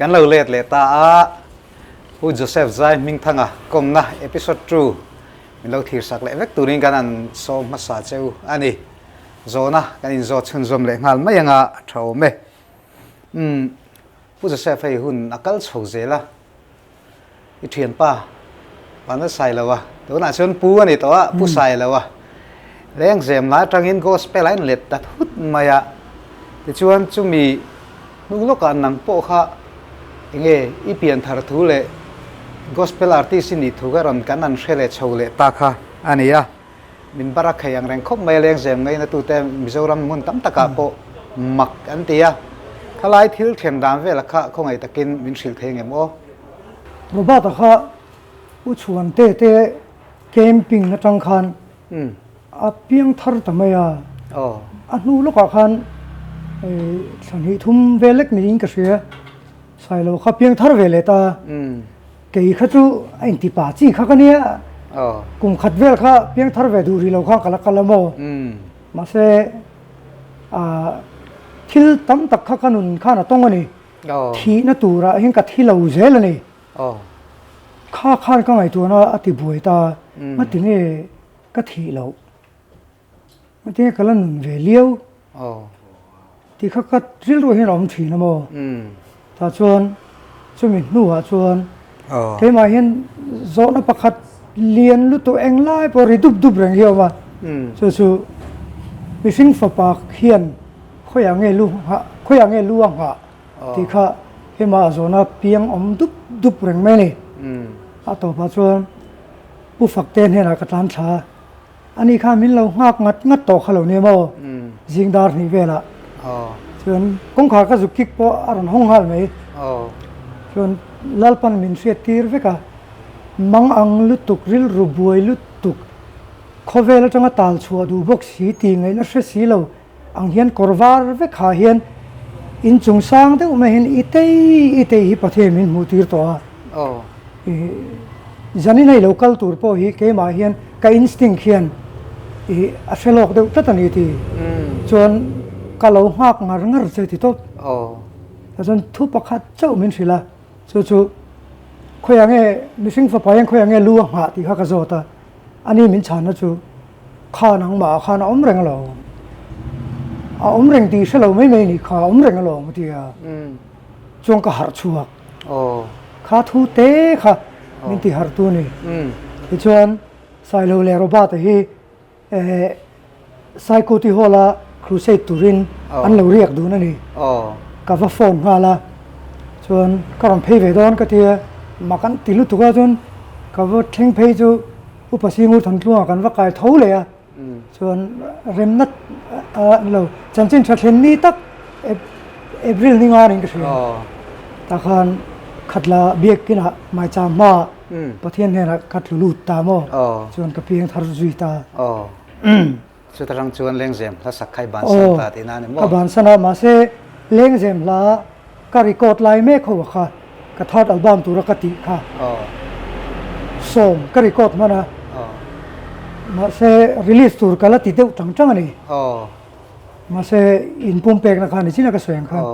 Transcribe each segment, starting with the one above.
Kan lo let leh ta a, Pu Joseph Zai Hmingthanga kawmna episode ii min lo thirsak leh vek turin kan han sawm hmasa cheu a ni. Zawhna kan inzawt chhunzawm leh nghal mai anga a tha awm e. Umm Pu Joseph hei hun a kal chho zel a, i thianpa Vanlal Sailoa tunah chuan pu a ni tawh a, Pu Sailoa lengzem lai atangin gospel a inlet ta thut mai a, tichuan chumi hnu lawkah nang pawh kha enge i pian thar thu leh gospel artist i nih thu kha rawn kan han hre leh chho leh ta kha a ni a. Min bar a khei ang reng khawp mai a, lengzem ngainatute Mizoram hmun tam takah pawh mak an ti a. Khalai thil then dan vela kha khawngaih takin min hrilh thei ngem aw? Robert-a kha U Chhuante te camping atang khan a piang thar ta mai a. A hnu lawkah khan thla hnih thum vel lek niin ka hria, Sailo kha piang thar ve leh ta. Kei kha chu a inti pa chi kha ka nia, kum khat vel kha piang thar ve duh rih lo khan ka la kal a maw? Mahse thil tam tak kha ka nun khan a tawng a ni. Thihna turah hian ka thi lo zel a ni. Kha khan ka ngaihtuahna a ti buai ta, ngati nge ka thih loh? Engtin nge ka la nun ve liau tih kha ka rilru hian a awm thin a maw? Tah chuan chumi hnuah chuan keimah hian zawhna pakhat lian lutuk englai pawh ri dup dup reng hi a awm a, chu chu mihring fapa hian khawiah nge lu nghah khawiah nge lu a nghah tih kha keimah a zawhna piang awm dup dup reng mai a ni. A tawpah chuan Pu Fakte hnenah ka tlan thla a. Ani khan min lo nghak ngat ngat tawh kha lo nia maw? Zing dar hnih velah chuan kawngkhar ka zuk kik pawh a rawn hawng nghal mai. Chuan Lalpan min hriat tir vek a, mang ang lutuk, rilru buai lutuk, khawvel atanga tal chhuah duh bawk si tih ngaihna hre si lo ang hian kawr var vek ha hian inchung sang deuh mai hian i tei i tei hi Pathian min hmuh tir tawh a. Zanin a i lo kal tur pawh hi keimah hian ka instinct hian i a hre lawk deuh tlat a ni ti chuan ka lo nghak ngar ngar che ti tawp. Chuan thu pakhat chauh min hrilh a, chu chu khawiah nge mihring fapa hian khawiah nge lu a nghah tih kha ka zawt a, ani min chhanna chu Kha nangmah ah khan a awm reng alawm. A awm reng tih hre lo mai mai nih kha a awm reng alawm a ti a. Chuan ka harh chhuak. Kha thu te kha min ti harh tu a ni. Tichuan Sailo leh Robert-a hi Saikuti Hall-a crusade turin an lo riak dun a ni. Ka va phone nghal a, chuan ka rawn phei ve dawn ka ti a, mak an ti lutuk a, chuan ka va thleng phei chu Upa Singur Thantluanga kan va kai tho leh a, chuan remna ni lo, chanchin tha thlen ni tak April ni nga niin ka hria. Tah khan Khatla biakinah Maicham hmaah Pathian hnenah ka tlu lut ta maw, chuan ka piang thar zui ta. Chuta rang chuan Lengzem hla sak kha i bansan ta tihna a ni maw? Ka bansan a, mahse Lengzem hla ka record lai mek ho kha ka third album tura ka tih kha sawm ka record hman a, mahse release tur ka la ti deuh tang tang a ni. Mahse inpumpekna khan nichin a ka sawi ang khan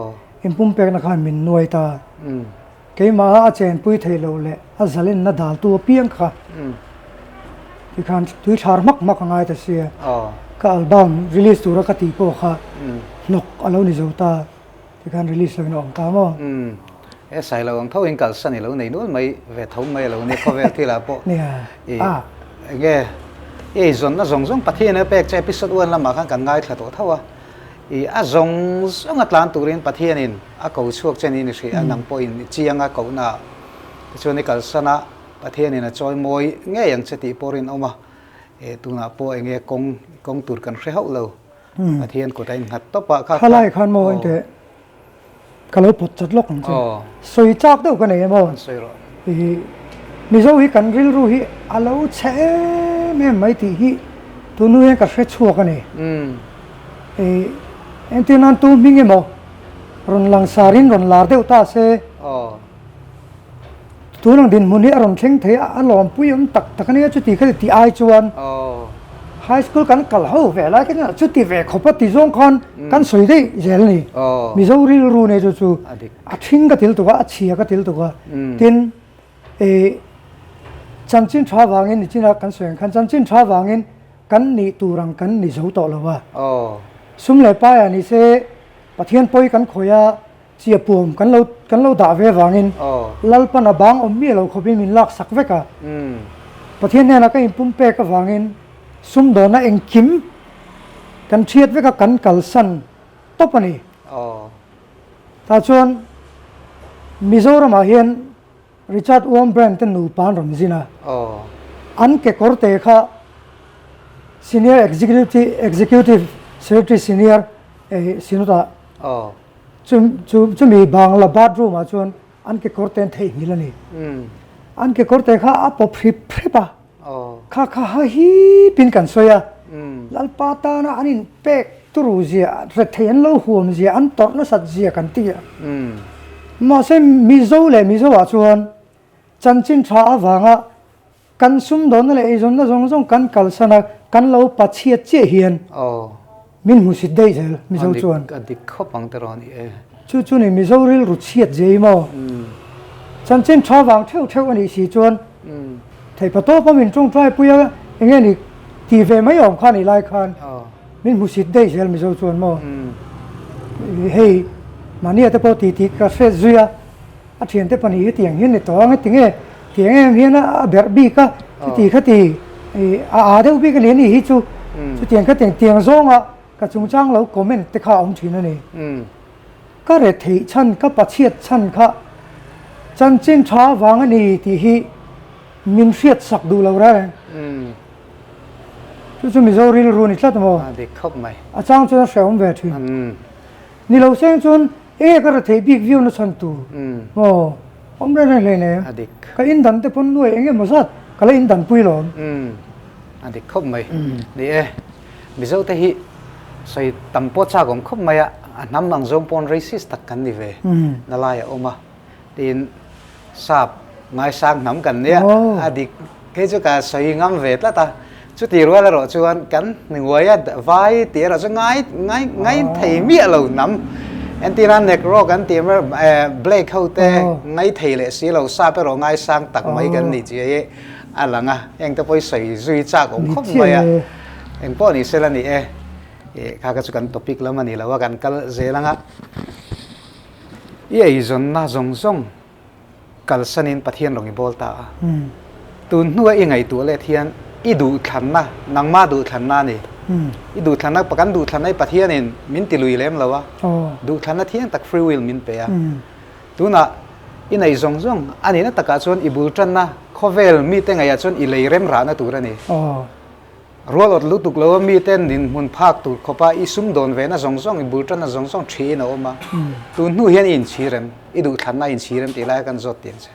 inpumpekna khan min nuai ta. Keimah a chenpui theih loh leh a zalenna daltu apiang kha tikhan tui thlar hmak hmak a ngai ta sia. Ka album release tura ka tih pawh kha hnawk a lo ni zo ta, tikhan release loin a awm ta maw? He Sailo ang tho in kalsan i lo nei nual mai ve tho mai a lo ni khawvel thilah pawh. I enge i eizawnna zawng zawng Pathian a pek che episode one lamah khan kan ngaithla tawh tho a. I a zawng zawng a tlan turin Pathianin a ko chhuak che niin i hria a, nang pawhin i chiang a kohna ah tichuan i kalsan a, Pathianin a chawi mawi ngei ang che tih pawh rinawm a, e tunah pawh enge kawng kawng tur kan hre hauh lo, Pathian kut a innghat tawp a, kha kha. Khalai khan maw engteh ka lo pawt chat lawk ang che, sawi chak deuh ka nei em aw? Sawi rawh. I Mizo hi kan rilru hi a lo chhe em em mai tih hi tunu hian ka hre chhuak a ni. I engtir nan tu hming emaw rawn lang sarin rawn lar deuh ta se tun ang dinhmun hi a rawn thleng thei a, a lawmpui awm tak tak a nia chuti kha ti ai chuan. High school kan kal ho ve lai khan chuti ve khawp a ti zawng khan kan sawi daih zel a ni. Mizo rilru nei chu chu a ṭhing ka til tuk a, a chhia ka til tuk a. Tin, ih chanchin tha vangin nichina kan sawi ang khan chanchin tha vangin kan nih tur ang kan ni zo tawh lo a. Sum leh paiah ni se Pathian pawi kan khawih a, Chia puam kan lo kan lo dah ve vangin Lalpan a bang awm miah lo khawpin min lak sak vek a. Pathian hnenah ka inpum pek avangin sumdawnna engkim kan thiat vek a, kan kalsan tawp a ni. Tah chuan Mizoramah hian Richard Wurmbrand te nupa an rawn zin a, an kekawr te kha Senior Executive Secretary Senior Synod-ah Chumi bangla bathroom ah chuan an kekawr te an theihnghilh a ni. An kekawr te kha a pawp hrip hrep a, kha kha ha hipin kan sawi a, Lalpa tana an inpek turu zia, rethei an lo huam zia, an tawrh nasat zia kan ti a. Mahse Mizo leh Mizo ah chuan chanchin tha avanga Kan sumdawnna leh eizawnna zawng zawng kan kalsan a, kan lo pachhiat chiah hian min hmusit daih zel Mizo chuan. A dik khawp ang tiraw ni e. Chu chu ni Mizo rilru chhiat zia i maw? Chanchin tha vang theuh theuh a nih si chuan theihpa tawpa min tawngtai pui a, enge ni tih ve mai awm kha nih lai khan min hmusit daih zel Mizo chuan maw? Hei mahnia te pawh tih tih ka hre zui a. A thiante pahnih hi tiang hian ni tawh ang e tinge tiang em hian a berh bik a chuti khati a aa deuh bik a ni a ni hi chu chutiang kha tiang tiang zawnga ka chungchang lo comment te kha a awm thin a ni. Ka retheih chhan ka pachhiat chhan kha chanchin tha avang a ni tih hi min hriat sak duh lo reng. Chu chu Mizo rilru a ni tlat maw? A chang chuan a hrehawm ve thin. Ni lo seng chuan Enge ka retheih bik viau na chhan tur maw awm reng reng hlei nem. A dik. Ka in dan te pawn nuai enge maw zat ka la in dan pui lawm. A dik khawp mai. Ni e, Mizo te hi sawi tam pawh chak awm khawp mai a, a hnam ang zawng pawn racist tak kan ni ve na lai a awm a. Tin, Sap ngaisang hnam kan nia, a dik phei chu ka sawi ngam ve tlat a. Chuti rual erawh chuan kan hnuai a vai tih erawh chu ngai ngai ngai thei miah lo hnam. Entirna Negro kan tih Blake ho te ngai thei leh si lo, Sap erawh ngaisang tak mai kan nih chi hi a lang a. Heng te pawh hi sawi zui chak awm khawp mai a. Engpawh ni sela ni e, kha kha chu kan topic lam a ni lo a, kan kal zel ang a. I eizawnna zawng zawng kalsanin Pathian rawn i bawl ta a. Tun hnua i ngaihtuah let hian i duhthlanna, nangma duhthlanna a ni. I duhthlanna, kan duhthlanna hi Pathianin min ti lui lem lo a, duhthlanna thiang tak free will min pe a. Tunah i neih zawng zawng a nihna takah chuan i bul tanna khawvel mite ngaihah chuan i lei rem rahna tur a ni. Rual awt lutuk lo a mite dinhmun phak tur khawpa i sumdawn vena zawng zawng, i bul tanna zawng zawng thiin a awm a. Tun hnu hian i inchhir em? I duhthlanna i inchhir em tih laia kan zawt tiang che.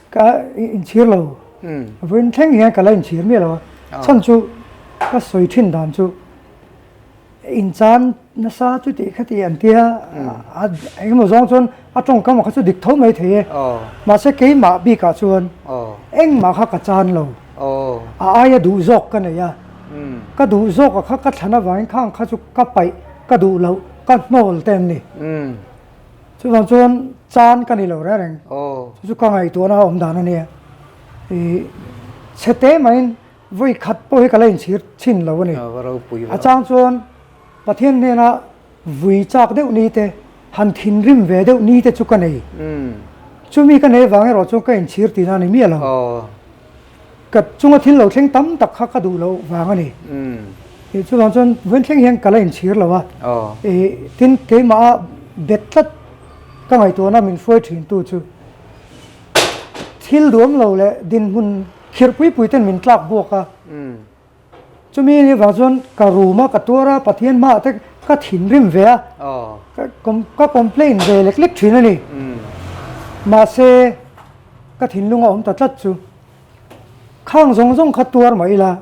Ka inchhir lo. Vawiin thleng hian ka la inchhir miah lo a. Chhan chu ka sawi thin dan chu Inchan nasa chu tih kha tih an tia a engemaw zawng chuan a tawngkam kha chu dik tho mai thei e. Mahse keimah bikah chuan engmah kha ka chan lo. A aia duh zawk ka nei a. Ka duh zawk a kha ka thlan avangin khang kha chu ka paih ka duh loh ka hnawl te an ni. Chuvang chuan chan ka ni lo reng reng. Chu chu ka ngaihtuahna a awm dan a nia. Ih chhe te maiin Vawi khat pawh hi ka la inchhir chhin lo a ni. A chang chuan Pathian hnena vui chak deuh ni te, han thinrim ve deuh ni te chu ka nei. Chumi ka nei vang erawh chuan ka inchhir tihna a ni miah lo. Ka chunga thil lo thleng tam tak kha ka duh loh vang a ni. Chuvang chuan vawiin thleng hian ka la inchhir lo a. Tin, keimaha bet tlat ka ngaihtuahna min hruai thintu chu thil duam lo leh dinhmun Khirh pui pui ten min tlak buak a, chumi ni vang chuan ka room a ka tuar a, Pathian hmaah te ka thinrim ve a, ka complain ve lek lek thin a ni. Mahse ka thinlung a awm ta tlat chu khang zawng zawng kha tuar mah ila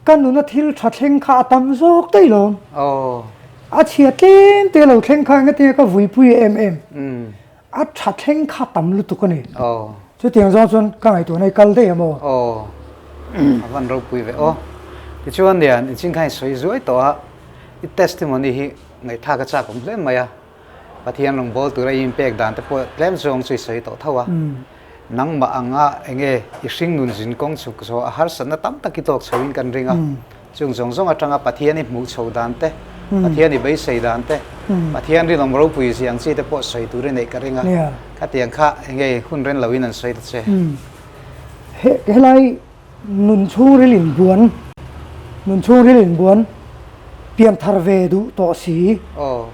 ka nuna thil tha thleng kha a tam zawk daih lawm. A chhia tlem te lo thleng kha engati nge ka vuipui em em. A tha thleng kha tam lutuk a ni. Chutiang zawng chuan ka ngaihtuahna i kal daih a maw? Aw, a van ropui ve aw. Tichuan Lian, i chingkha in sawi zuai tawh a, i testimony hi ngaihthlak a chak awm hle mai a, Pathian rawngbâwl tura i inpek dan te pawh tlem zawng chu i sawi tawh tho a. Nangmah anga enge i hringnun zin kawng chhuk zawh a harsatna tam tak i tawk chho in kan ring a, chung zawng zawng atanga Pathian i hmuh chho dan te, Pathian i beisei dan te, Pathian rinawm ropui zia ang chi te pawh sawi tur i neih ka ring a, khatiang kha enge hun ren lo in an sawi ta che. Helai Nun chhungril inbuan, Nun chhungril inbuan pian thar ve duh tawh si,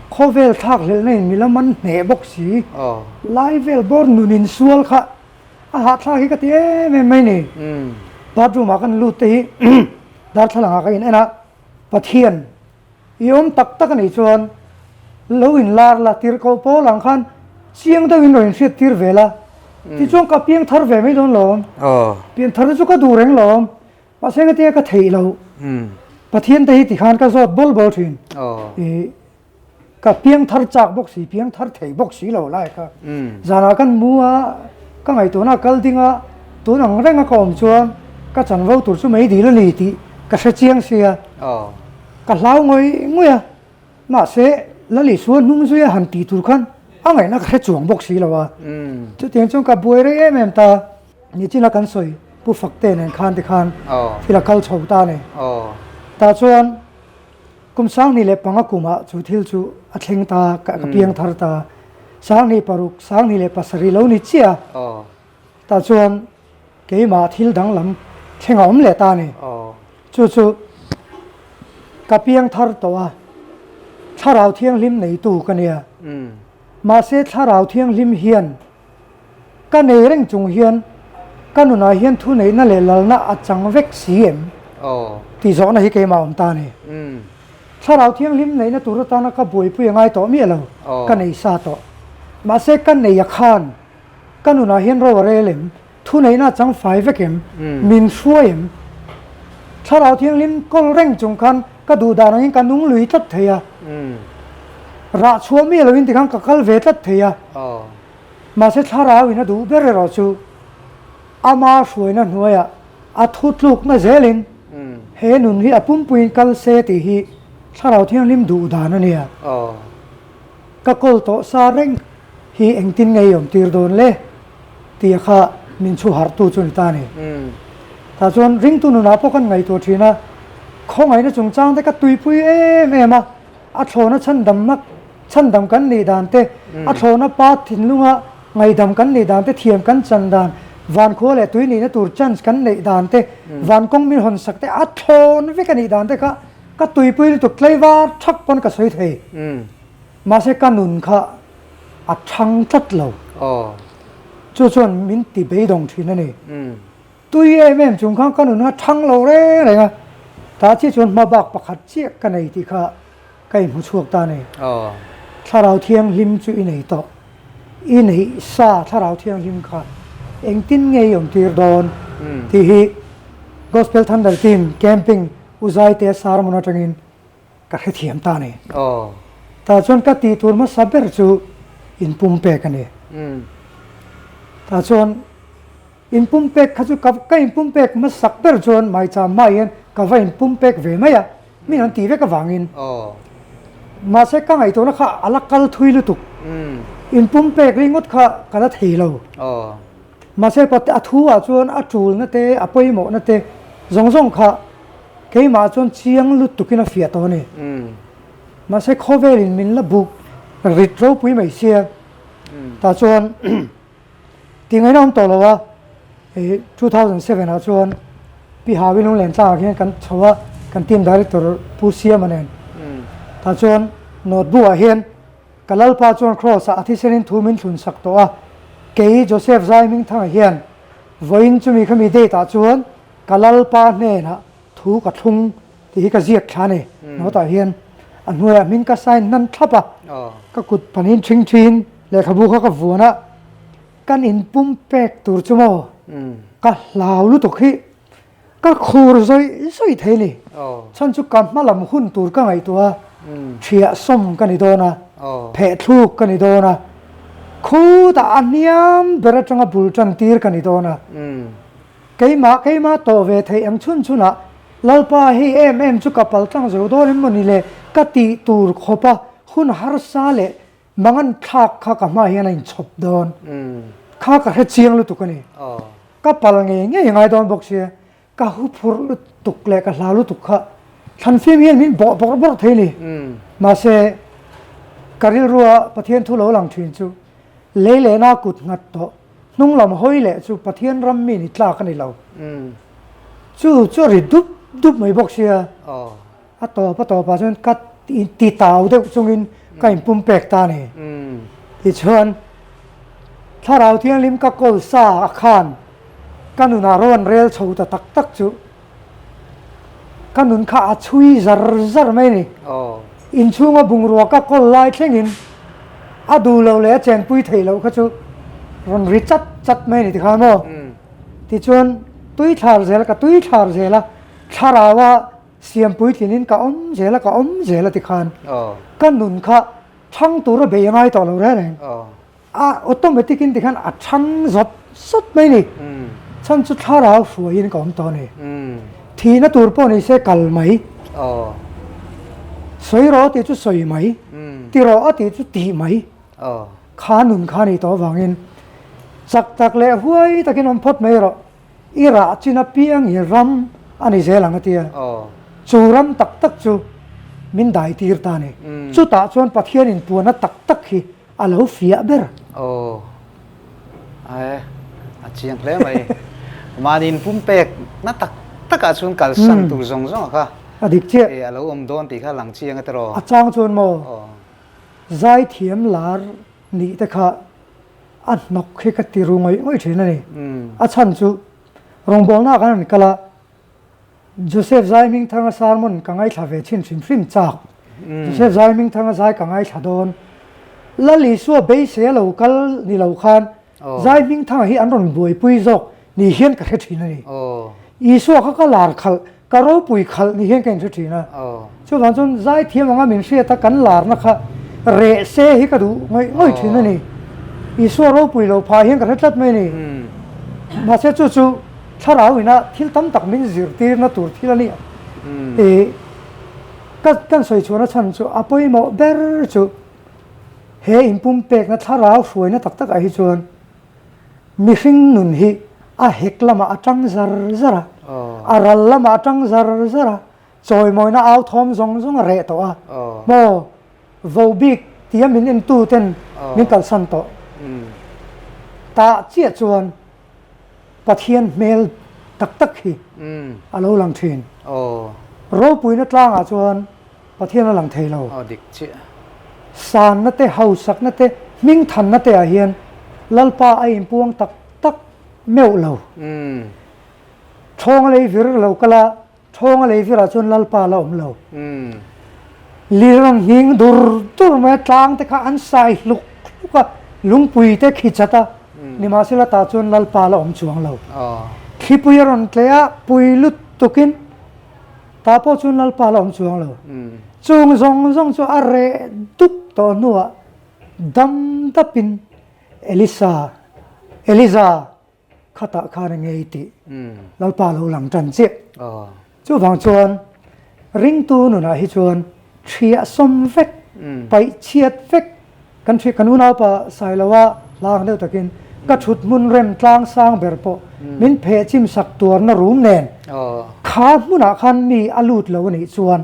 khawvel thlak hlelhna in mila man hneh bawk si, lai vel bawr nun insual kha a hahthlak hi ka ti em em mai ni. Bathroom ah kan lut te hi darthlalang ah ka in en a, Pathian I awm tak tak a nih chuan lo inlar la, tirhkoh pawl ang khan chiang deuhin rawn inhriat tir ve la, tichuan ka piang thar ve mai dawn lawm. Pian thar te chu ka duh reng lawm, mahse engati ka theih loh. Pathian te hi tikhan ka zawt bawl bawl thin. I ka piang thar chak bawk si, piang thar thei bawk si lo lai kha. Zanah kan mu a, ka ngaihtuahna a kal ding a, tun ang renga ka awm chuan ka chanvo tur chu mei dil a ni tih ka hre chiang sia. Ka hlau ngawih ngawih a, mahse Lal Isua hnung zuia han tih tur khan a ngaihna ka hre chuang bawk si lo a. Chutiang chuan ka buai rei em em ta. Nichina kan sawi Pu Fakte nen khan ti khan thil a kal chho ta a ni. Tah chuan kum 2005 kumah chu thil chu a thleng ta, ka piang thar ta. 26, 27 lo ni chiah a. Tah chuan Keimah thil danglam thleng a awm leh ta a ni. Chu chu ka piang thar tawh a, Thlarau Thianghlim neitu ka nia. Mahse Thlarau Thianghlim hian ka nei reng chung hian ka nunah hian thuneihna leh lalna a chang vek si em tih zawhna hi keimah a awm ta a ni. Thlarau Thianghlim neihna tur atana ka buaipui a ngai tawh miah lo, ka nei sa tawh. Mahse ka nei a khan Ka nunah hian ro a rel em? Thuneihna a chang fai vek em? Min hruai em? Thlarau Thianghlim kawl reng chung khan ka duh dan angin ka nung lui tlat thei a. Rah chhuah miah loin tikhan ka kal ve tlat thei a. Mahse Thlarau in a duh ber erawh chu ama hruaina hnuaiah a thutlukna zelin he nun hi a pumpuiin kal se tih hi Thlarau Thianghlim duh dan a nia. Ka kawl tawh sa reng hi engtin nge i awm tir dawn le? tia kha min chhu harhtu chu ni ta a ni. Tah chuan ringtu nunah pawh kan ngaihtuah thin a, khawngaihna chungchang te ka tuipui em em a, a thlawhna chhandamna chhandam kan nih dan te, a thlawhna pa thinlunga ngaihdam kan nih dan te, thiam kan chan dan, vankhua leh tui nihna tur chance kan neih dan te, van kawng min hawn sak te, a thlawn vek a nih dan te kha ka tuipui lutuk tlaivar thak pawn ka sawi thei. Mahse ka nun kha a thang tlat lo. Chu chuan min ti beidawng thin a ni. Tui em em chung khan ka nun kha thang lo reng reng a, tah chiah chuan hma bak pakhat chiah ka nei tih kha ka inhmu chhuak ta a ni. Thlarau Thianghlim chu i nei tawh. I neih sa Thlarau Thianghlim kha engtin nge i awm tir dawn tih hi Gospel Thunder Team Camping U Zaitea sermon atangin Ka hrethiam ta a ni. Tah chuan ka tih tur hmasa ber chu inpumpek a ni. Tah chuan inpumpek kha chu ka inpumpek hmasak ber chuan maicham hmaah hian ka va inpumpek ve mai a, min han tih vek avangin. Mahse ka ngaihtuahna kha a la kal thui lutuk. Inpumpek ringawt kha ka la thei lo. Mahse a thu ah chuan a tulna te, a pawimawhna te zawng zawng kha Keimah chuan chiang lutukin a fiah tawh a ni. Mahse khawvelin min la buk rit ropui mai sia. Tah chuan tingaihna awm tawh lo a, 2007 ah chuan Pi Hawi Lunglen tlangah khian kan chho a, kan team director Pu Siama nen. Tah chuan notebook ah hian ka Lalpa chuan Kraws ah a thisenin thu min thlun sak tawh a, kei Joseph Zaihmingthanga hian vawiin chumi khami date ah chuan Ka Lalpa hnenah thu ka thlung tih hi ka ziak thla a ni. Notah hian a hnuaiah hming ka sign hnan thlap a, ka kut panin ṭhing ṭhin lehkhabu kha ka vuan a, kan inpum pek tur chu maw ka hlau lutuk hi ka khur zawih zawih thei a ni. Chhan chu ka hma lam hun tur ka ngaihtuah a, ṭhiah sawm ka ni dawn a, phehthluk ka ni dawn a, khutah a hniam ber aṭanga bul ṭan tir ka ni dawn a. Keimah keimah tawh ve theih ang chhun chhunah Lalpa hei em em chu ka pal tlang zo dawn em mawni le ka tih tur khawpa hun harsa leh mangan thlak kha ka hmaah hian a inchhawp dawn. Kha ka hre chiang lutuk a ni. Ka pal ngei ngei ngai dawn bawk sia. Ka hu phurh lutuk leh ka hlau lutuk kha thlanfim hian min bawh bawrh bawrh thei a ni. Mahse, ka rilrua Pathian thu lo lang thin chu lei lehna kut nghat tawh hnung lam hawi leh chu Pathian ram mi ni tlak a ni lo. Chu chu a ri dup dup mai bawk sia. A tawp a tawpah chuan ka ti tau deuh chungin ka inpum pek ta a ni. Tichuan, Thlarau Thianghlim ka kawl sa a khan ka nunah ro an rel chho ta tak tak chu ka nun kha a chhui zar zar mai a ni. Inchhunga bungrua ka kawl lai thlengin a duh loh leh a chenpui theih loh kha chu rawn ri chat chat mai a ni tikhan maw? Tichuan, tui thlar zel ka tui thlar zel a, Thlaraua Siam puitlinin ka awm zel a, ka awm zel a ti khan ka nun kha thang tura bei a ngai tawh lo reng reng. A automatic in ti khan a thang zawt zawt mai ni. Chhan chu thlarau hruaiin ka awm tawh a ni. Thihna tur pawh ni se kal mai. Sawi rawh a tih chu sawi mai, ti rawh a tih chu tih mai. Kha nun kha a nih tawh avangin chak tak leh huai takin awm phawt mai rawh. I rah chin apiang hi ram a ni zel ang a ti a. Chu ram tak tak chu min dai tir ta a ni. Chutah chuan Pathian inpuanna tak tak hi a lo fiah ber. Aw, ae, a chiang hle mai. Mahni inpumpek na tak takah chuan kalsan tur zawng zawng a kha. A dik chiah. A lo awm dawn tih kha lang chiang a tiraw. A chang chuan maw zaithiam lar nih te kha a hnawk hi ka ti ru ngawih ngawih thin a ni. A chhan chu rawngbawlna ah kan rawn kal a, Joseph Zaihmingthanga sermon ka ngaithla ve chhin hrim hrim chak. Joseph Zaihmingthanga zai ka ngaithla dawn. Lal Isua beisei a lo kal ni lo khan Zaihmingthanga hi an rawn buaipui zawk ni hian ka hre thin a ni. Isua kha ka lar khalh Ka ropui khalh ni hian ka inhre thin a, chuvang chuan zaithiam anga min hriat a kan larna kha reh se hi ka duh ngawih ngawih thin a ni. Isua ropui lo phah hian ka hre tlat mai a ni. Mahse chu chu thlarau ina thil tam tak min zirtirna tur thil a ni. I ka kan sawi chhuahna chhan chu a pawimawh ber chu he inpumpekna thlarau hruaina tak takah hi chuan Mihring nun hi a hek lamah a tang zar zar a, a ral lamah a tang zar zar a, chawimawina au thawm zawng zawng a reh tawh a, maw vo bik tia min entu ten min kalsan tawh. Tah chiah chuan Pathian hmel tak tak hi a lo lang thin. Ropuina tlangah chuan Pathian a lang thei lo. Sanna te, hausakna te, hmingthanna te ah hian Lalpa a inpuang tak tak meuh lo. Thawnga lei vir lo kal a, thawnga lei virah chuan Lalpa la awm lo. Lir rawn nghing dur dur mai a, tlang te kha an sai hluk hluk a, lungpui te khi chat a, nimahsela tah chuan Lalpa la awm chuang lo. Thlipui a rawn tleh a, pui lutukin Tah pawh chuan Lalpa la awm chuang lo. Chung zawng zawng chu a reh dup tawh hnuah dam dapin Elisa, Eliza, khatah khan a ngei tih Lalpa lo lang tan chiah. Chuvang chuan ringtu nunah hi chuan thiah sawm vek, paih chhiat vek Kan ṭhi kan unaupa Sailoa hla ang deuh takin ka ṭhut hmun rem tlang sang ber pawh min pheh chim sak tuarna rum nen kha hmunah khan mi a lut lo a nih chuan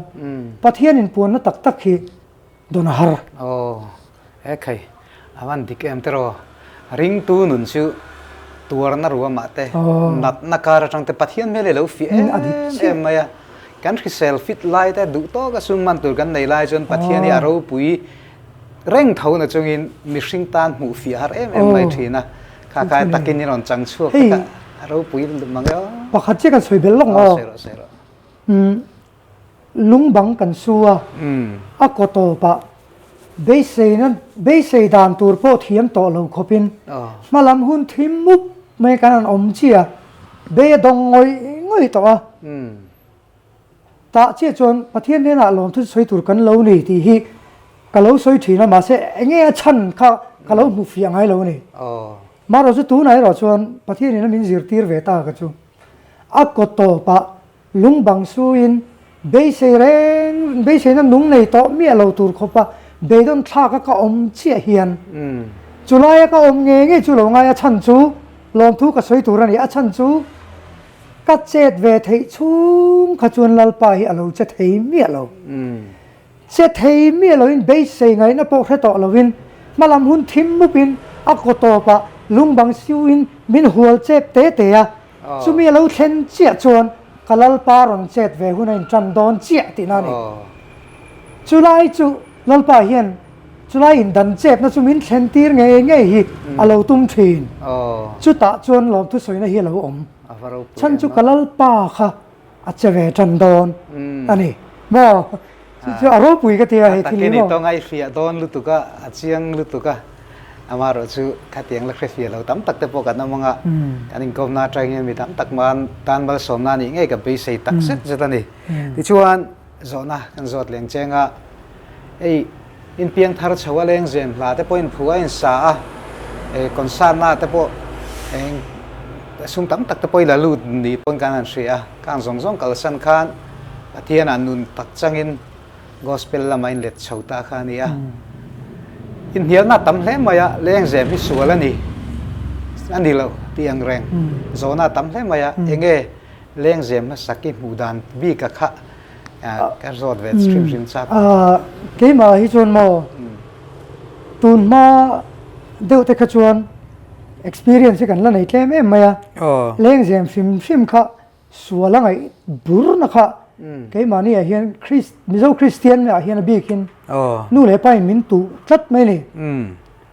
Pathian inpuanna tak tak hi dawn a har. Aw he khai a van dik em tiraw ringtu nun chu tuarna ruamah te natna kar atang te Pathian hmel hi a lo fiah em em mai a kan hrisel fit lai te duh tawk a sum man tur kan nei lai chuan Pathian hi a ropui Reng tho na chungin mihring tan hmuh fiah har em em mai thin a, kha kha takin i rawn chang chhuak te kha a ropui mang e aw. Pakhat chiah kan sawi belh lawk maw? Sawi rawh sawi rawh. Lung bang kan su a, a kaw tawpah beiseina beisei dan tur pawh thiam tawh lo khawpin hmalam hun thim mup mai kan han awm chiah a, bei a dawng ngawih ngawih tawh a. Tah chiah chuan Pathian hnenah lawmthu sawi tur kan lo ni tih hi ka lo sawi thin a, mahse enge a chhan kha ka lo hmu fiah ngai lo a ni. Marawh chu tunah erawh chuan Pathianin a min zirtir ve ta ka chu a kaw tawpah. Lung bang suin beisei reng beiseina nung nei tawh miah lo tur khawpa beidawn thlaka ka awm chiah hian chulaia ka awm ngei ngei chu lo ngai a chhan chu lawmthu ka sawi tur a ni. A chhan chu ka chet ve theih chhung kha chuan Lalpa hi a lo che thei miah lo. Che thei miah loin beisei ngaihna pawh hre tawh loin hmalam hun thim mupin a kaw tawpah lung bang siuin min hual chep te te a. Chumi a lo thlen chiah chuan ka Lalpa rawn chet ve hun a intan dawn chiah tihna a ni. Chulai chu Lalpa hian chulai indan chetna chu min thlen tir ngei ngei hi a lo tum thin. Chutah chuan lawmthu sawina hi a lo awm. Chhan chu ka Lalpa kha a che ve tan dawn a ni maw? Chu chu a ropui ka ti a hei thil hi maw? A takin i tawng a i hriah dawn lutuk a, a chiang lutuk a, amaherawh chu khatiang la hre fiah lo tam tak te pawh kan awm ang a, kan inkawmna atang hian mi tam tak man tan malsawmna anih ngei ka beisei tak zet zet a ni. Tichuan zawhna kan zawt leng cheng a, hei inpiang thar chho a leng zem hla te pawh inphu a insa a, concert na te pawh eng sum tam tak te pawh i la lut ni pawn kan han hria a, khang zawng zawng kalsan khan Pathianah nun tak changin gospel lama inlet chho ta kha a ni a. Inhnialna tam hle mai a, leng zem hi sual a ni, a ni lo tih ang reng zawhna tam hle mai a, enge leng zem hmasak i hmuh dan bik a kha ka zawt ve hrim hrim chak. Keimah hi chuan maw tun hma deuh te kha chuan experience hi kan la nei tlem em mai a, leng zem hrim hrim kha Sual a ngaih burna kha keimahni ah hian Mizo Kristian ah hian a bikin nu leh pa in min tuh tlat mai a ni.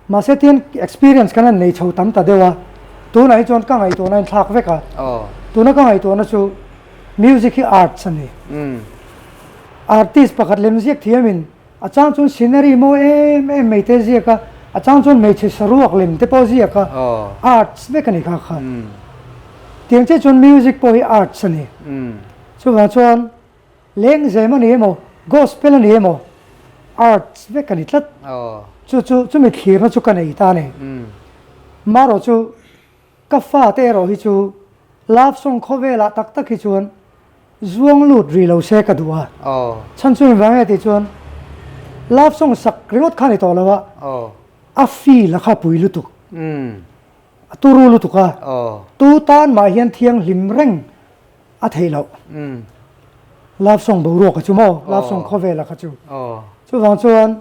Mahse tian experience kan han nei chho tam ta deuh a, tunah hi chuan ka ngaihtuahna a inthlak vek a. Tuna ka ngaihtuahna chu music hi arts a ni. Artist pakhat lemziak thiamin A chang chuan scenery mawi em em mai te ziak a, a chang chuan hmeichhe saruak lem te pawh ziak a, arts vek a ni kha kha. Tiang chiah chuan music pawh hi arts a ni. Chuvang chuan lengzem a ni emaw, gospel a ni emaw, arts vek a ni tlat. Chu chu chumi thlirna chu ka nei ta a ni. Marawh chu Ka fate erawh hi chu love song khawvelah tak tak hi chuan zuang lut rih lo se ka duh a. Chhan chu engvang nge tih chuan love song sak ringawt kha ni tawh lo a, a feel a kha pui lutuk, a turu lutuk a, tu tan mah hian thianghlim reng a theih loh. Love song boruak kha chu maw, love song khawvelah kha chu. Chuvang chuan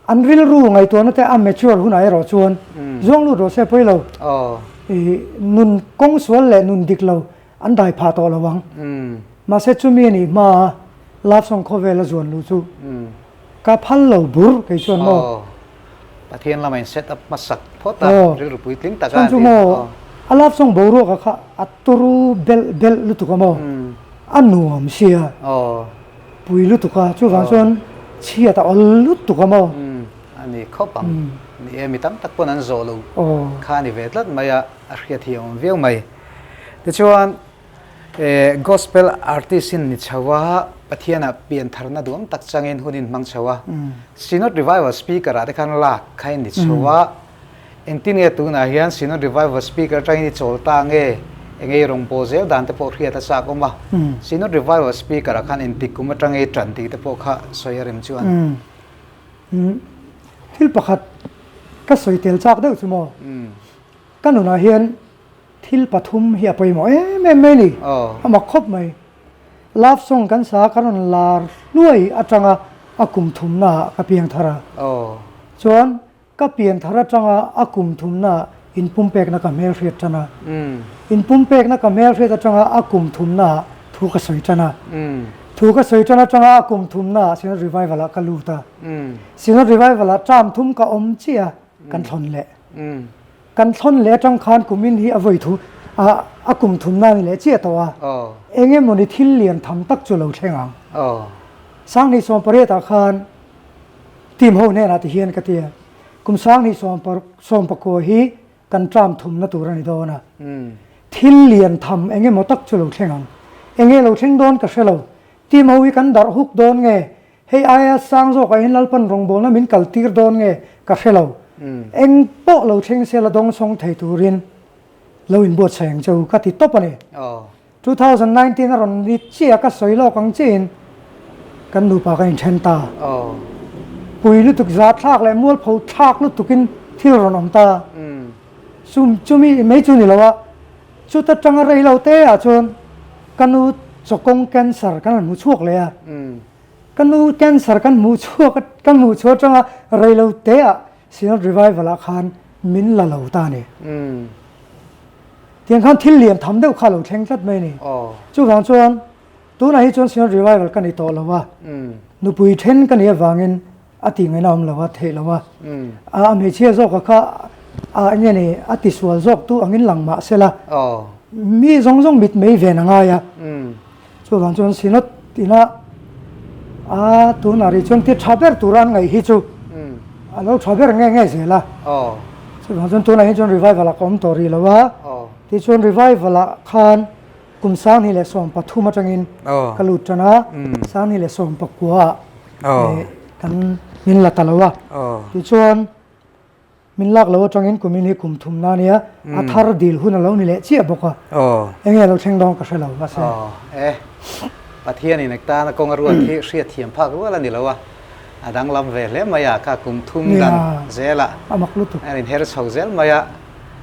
An rilru ngaihtuahna te a mature hunah erawh chuan zuang lut rawh se pawi lo. I nun kawng sual leh nun dik lo an dai phah tawh lo ang. Mahse chumi a nih hmaa love song khawvel a zuan luh chu ka phal lo bur kei chuan maw. Pathian lama in set up hmasak phawt a, rilru puitling taka a ti. Chuan chu maw a love song boruak a kha a turu belh belh lutuk a maw a nuam sia. Pui lutuk a, chuvang chuan chhiat a awl lutuk a maw? Umm, a ni khawp ang. Ni e, mi tam tak pawn an zawh lo kha a ni ve tlat mai a, a hriat hi a awm viau mai. Tichuan, gospel artist in ni chho a, Pathianah piantharna duam tak changin hun in hmang chho a, Synod Revival speaker ah te khan lak kha in ni chho a, Engtin nge tunah hian Synod Revival Speaker atangin i chawl ta nge? Enge i rawn bawl zel dan te pawh hriat a chak awm a. Synod Revival Speaker ah khan engtik kum atang i tan tih te pawh kha sawi a rem chuan. Thil pakhat ka sawi tel chak deuh chu maw? Ka nunah hian thil pathum hi a pawimawh em em mai a ni. A mak khawp mai. Love song kan sa ka rawn lar hluai atanga a kum thumnaah ka piang thar a. Chuan Ka pian thar atanga a kum thumnaah inpumpekna ka hmelhriat tan a. Inpumpekna ka hmelhriat atanga a kum thumnaah thu ka sawi tan a. Thu ka sawi tan atanga a kum thumnaah Synod Revival-ah ka lut a. Synod Revival-ah term thum ka awm chiah a, kan thlawn leh. Kan thlawn leh atang khan kumin hi a vawi thu a a kum thumna a ni leh chiah tawh a. Eng emawni thil lian tham tak chu lo thleng ang. Sanghnih sawmpariatah khan Team ho hnenah ti hian ka ti a, kum sanghnih sawmpakua hi kan term thumna tur a ni dawn a, thil lian tham eng emaw tak chu lo thleng ang. Enge lo thleng dawn ka hre lo, team ho hi kan darh huk dawn nge, hei aia sang zawkah hian Lalpan rawngbawlna min kal tir dawn nge ka hre lo. Eng pawh lo thleng se la dawngsawng thei turin lo inbuatsaih ang che u ka ti tawp a ni. 2019 a rawn ni chiah a ka sawi lawk ang chiahin kan nupa kan inthen ta. Pui lutuk zahthlak leh mualpho thlak lutukin thil rawn awm ta. Chumi mai chu ni lo a, chuta tanga rei lo te ah chuan ka nu chawkawng cancer kan rawn hmu chhuak leh a. Ka nu cancer kan hmuh chhuak kan hmuh chhuah atanga rei lo te ah Synod Revival ah khan min la lo ta a ni. Tiang khan thil lian tham deuh kha a lo thleng tlat mai a ni. Chuvang chuan tunah hi chuan Synod Revival ka ni tawh lo a, nupui then ka nih avangin a tih ngaihna a awm lo a, theih lo a. A hmeichhia zawka kha a enge ni a tisual zawk tu angin lang mah se la, mi zawng zawng mit mei ven a ngai a. Chuvang chuan Synod ina a tunah rih chuan ti tha ber tura an ngaih hi chu a lo tha ber nge nge zel a. Chuvang chuan tunah hi chuan revival ah ka awm tawh rih lo a. Tichuan revival ah khan kum 2013 atangin ka lut tan a, 2019 ah kan min la ta lo a. Tichuan. Min lak lo atangin kumin hi kum thumna a nia, a thar dil hun a lo ni leh chiah bawk a, enge a lo thleng dawn ka hre lo mahse. Aw e, Pathianin eng tana kawng a ruat hi hriat thiam phak rual a ni lo a, a danglam ve hle mai a, kha kum thum dan zelah a mak lutuk. A inher chho zel mai a,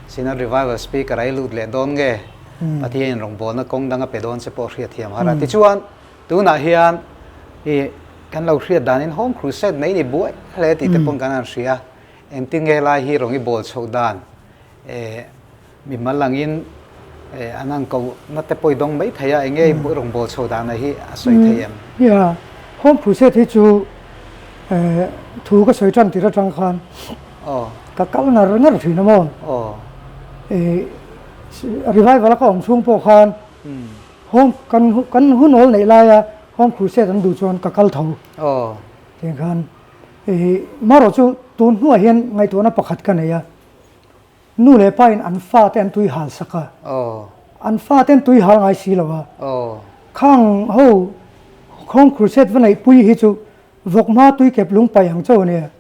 Synod Revival Speaker a i lut leh dawn nge, Pathianin rawngbawlna kawng dang a pe dawn che pawh hriat thiam har a. Tichuan, tunah hian i kan lo hriat danin Home Crusade nei ni buai hle tih te pawn kan han hria. Engtin nge lai hi rawn i bawl chhoh dan eh mimal angin eh an han koh na te pawh i dawng mai thei a, enge i rawn bawl chhoh dan a hi a sawi thei em? Nia, Home Crusade hi chu eh thu ka sawi tan tir atang khan ka kal ngar ngar thin a maw? Eh revival a ka awm chhung pawh khan Home kan kan hun awl neih laia Home Crusade an duh chuan ka kal tho. Tiang khan Marawh chu tun hnuah hian ngaihtuahna pakhat ka nei a, nu leh pa in an fate an tui hal sak a, an fate an tui hal ngai si lo a, khang ho Home Crusade va neih pui hi chu vawk hma tui kep lung paih ang chauh a nia,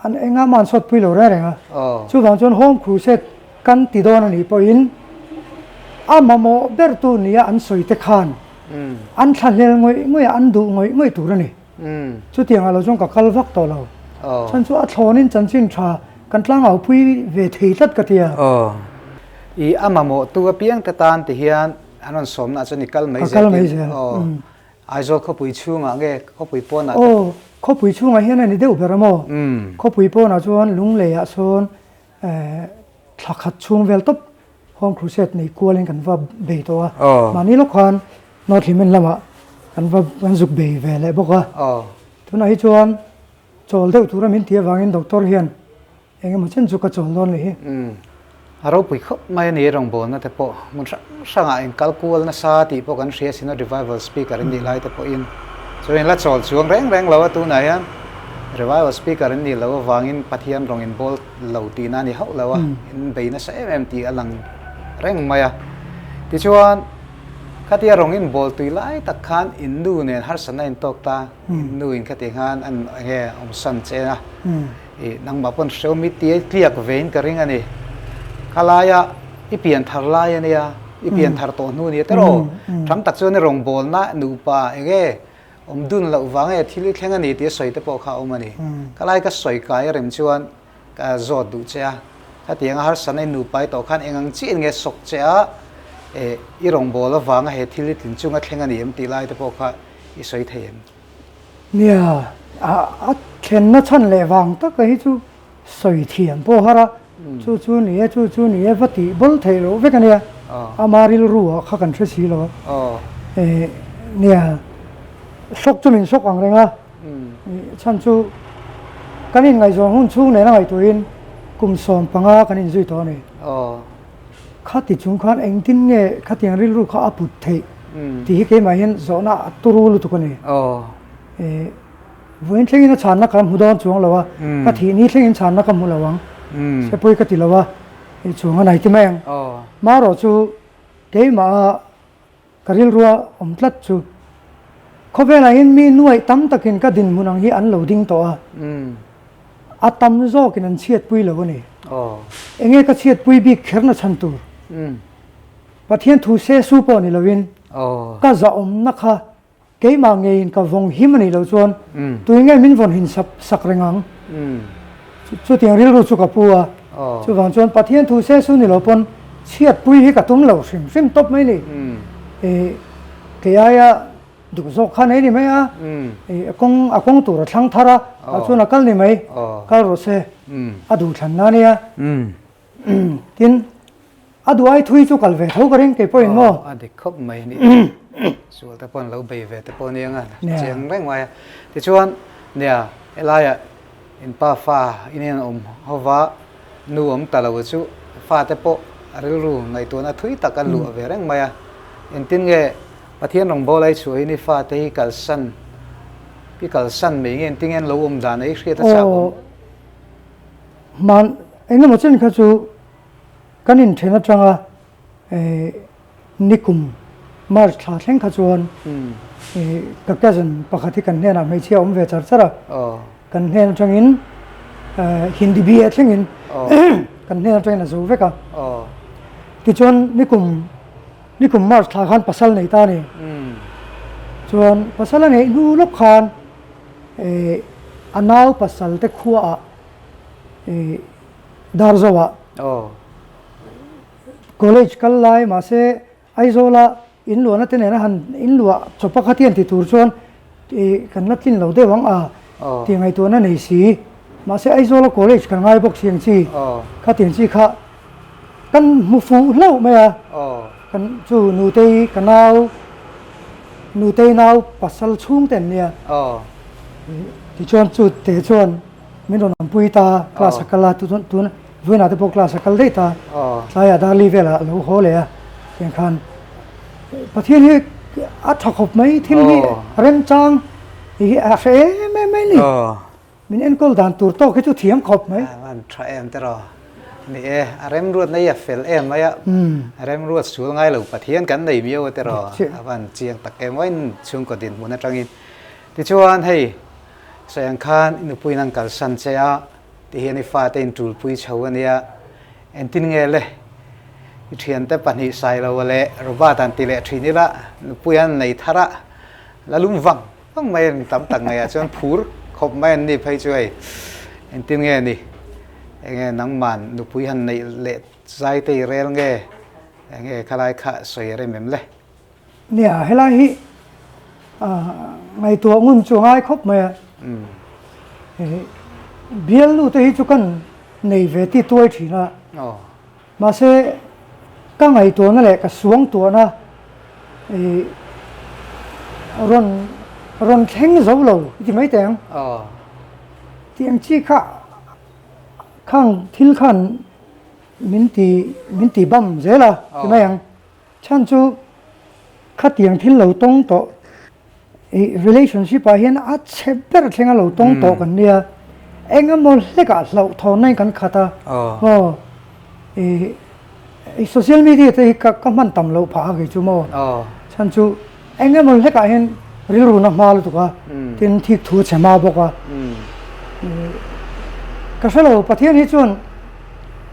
an engah mah an sawt pui lo reng reng a, chuvang chuan Home Crusade kan ti dawn a nih pawhin a mamawh bertu nia an sawi te khan an thlahlel ngawih ngawih a, an duh ngawih ngawih tur a ni. Chutiang ah lo chuan ka kal vak tawh lo. Chhan chu a thlawnin chanchin tha kan tlangau pui ve thei tlat ka ti a. I a mamawh tu apiang te tan ti hian an rawn sawmna ah chuan i kal mai zel tin. Aizawl khawpui chhungah nge khawpui pawnah te? Aw, khawpui chhungah hian a ni deuh ber a maw? Khawpui pawnah chuan Lunglei ah sawn thla khat chhung vel tawp Home Crusade nei kualin kan va bei tawh a, mahni lawk khan North Hlimen lamah kan va kan zuk bei ve leh bawk a. Tunah hi chuan chawl deuh tura min tih avangin doctor hian eng emaw chen chu ka chawl dawn leh hi. A ropui khawp mai a ni rawngbawlna te pawh hmun hrang hrangah in kal kual nasa tih pawh kan hria sin a revival speaker in nih lai te pawhin chuan in la chawl chuang reng reng lo a tunah hian revival speaker in nih loh avangin Pathian rawng in bawl lo tihna a ni hauh lo a, in bei nasa em em tih a lang reng mai a. Tichuan, khatia rawng in bawl tui lai tak khan in nu nen harsatna in tawk ta, in nu in khati khan an enge awmsan che a, ih nangmah pawn hreu mi tia tliak ve in ka ring a ni. Khalaia i pian thar lai a nia, i pian thar tawh hnu a nia tiraw? Tam tak chuan i rawngbawlna nupa enge Awm dun loh vang e thil i thleng a ni tih a sawi te pawh kha a awm a ni. Ka lai ka sawi kai a rem chuan ka zawt duh che a, khatiang a harsatna i nupa i tawh khan eng ang chiah in nge sawk che a, eh i rawngbâwl avanga he thil i tlin chunga thleng a ni em tih lai te pawh kha i sawi thei em? Nia, a thlenna chhan leh vang taka hi chu sawi thiam pawh har a, chu chu ni e, chu chu ni e va tih bawl theih loh vek a nia, ama rilru ah kha kan hre si lo a, eh nia shock chu min shock ang reng a, chhan chu kan inngaihzawn hun chhung nen a ngaihtuahin kum 15 kan inzui tawh a ni, khati chung khan engtin nge khatiang rilru kha a put theih tih hi keimah hian zawhna a turu lutuk a ni, eh. Vawiin thlengin a chhanna ka hmu dawn chuang lo a, ka thih ni thlengin chhanna ka hmu lo ang, se pawi ka ti lo a, i chuang a nai ti mai ang. Marawh chu keimah ka rilrua awm tlat chu khawvelah hian mi nuaih tam takin ka dinhmun ang hi an lo ding tawh a, a tam zawkin an chhiatpui lo a ni. Enge ka chhiatpui bik kherna chhan tur? Pathian thu se su pawh ni loin ka zahawmna kha keimah ngeiin ka vawng him a nih loh chuan tui nge min vawn hin sak sak reng ang. Chutiang rilru chu ka pu a, chuvang chuan Pathian thu se su ni lo pawn chhiatpui hi ka tum lo hrim hrim tawp mai ni. Kei aia duh zawk kha nei ni mai a, a kawng a kawng tur a thlang thar a, tah chuan a kal ni mai, kal rawh se, a duhthlanna a nia. Tin, a duh ai thui chu kal ve tho ka ring kei pawhin maw? A dik khawp mai a nih. Sual te pawh an lo bei ve te pawh nia nga chiang reng mai a. Tichuan, nia, helaiah in pa fa in in awm ho va, nu awm ta lo chu fa te pawh a rilru ngaihtuahna thui tak a luah ve reng mai a. Engtin nge Pathian rawngbâwl ai chhuahin i fate hi kalsan, i kalsan mai nge engtin nge an lo awm dan a i hriat a chak awm? Hman engemaw chen kha chu kan inthen atanga nikum March thla thleng kha chuan ka cousin pakhat hi kan hnenah hmeichhia a awm ve char char a, kan hnen atangin Hindi BA thlengin kan hnen atangin a zo vek a. Tichuan nikum nikum March thla khan pasal nei ta a ni. Chuan pasal a neih hnu lawk khan a nau pasal te khuaah Darzoah college kal lai mahse Aizawla in luahna te nena han in luah chaw pakhat hi an ti tur chuan kan la tlin lo deuh ang a tih ngaihtuahna nei si. Mahse Aizawla college kan ngai bawk si ang chi kha tiang chi kha kan hmu fuh hlauh mai a, kan chu nutei ka nau nutei nau pasal chhung te an nia tichuan chu te chuan min rawn awmpui ta class a kal a tun tun vawiinah te pawh class a kal daih ta tlaiah darli velah a lo haw leh a tiang khan Pathian hi a tha khawp mai thil hi remchang hi a hre em em mai a ni. Min enkawl dan tur tawk hi chu thiam khawp mai. A van tha em te rawh. Ni e, a remruatna hi a fel em mai a. A remruat sul ngai lo Pathian kan nei miau a te rawh. A van chiang tak em uain chhungkaw dinhmun atangin. Tichuan hei sawi ang khan i nupuiin an kalsan che a, tihian i fate in tulpui chho a nia. Engtin nge le? I thiante pahnih Sailoa leh Robert an ti leh thin ila nupui an nei thar a, la lum vang Vang mai an tam tak ngei ah chuan phur khawp mai an ni phei chu hei engtin nge ni enge nangman nupui han neih leh zai te i rel nge enge khalai kha sawi a rem em le. Nia helai hi ngaihtuah ngun chu a ngai khawp mai a, bialnu te hi chu kan nei ve ti tuai thin a. Mahse, ka ngaihtuahna leh ka suangtuahna i rawn rawn thleng zo lo i ti mai teh ang. Tih ang chi kha khang thil khan min ti min ti bam zel a ti mai ang. Chhan chu khatiang thil lo tawng tawh I relationship ah hian a chhe ber thleng a lo tawng tawh kan nia, eng emaw hlekah hlauhthawnna in kan khat a, maw i i social media te hi ka ka hman tam loh phah a kei chu maw, chhan chu eng emaw hlekah hian rilru na hma lutuk a, tin thik thu a chhe hma bawk a, ka hre lo Pathian hi chuan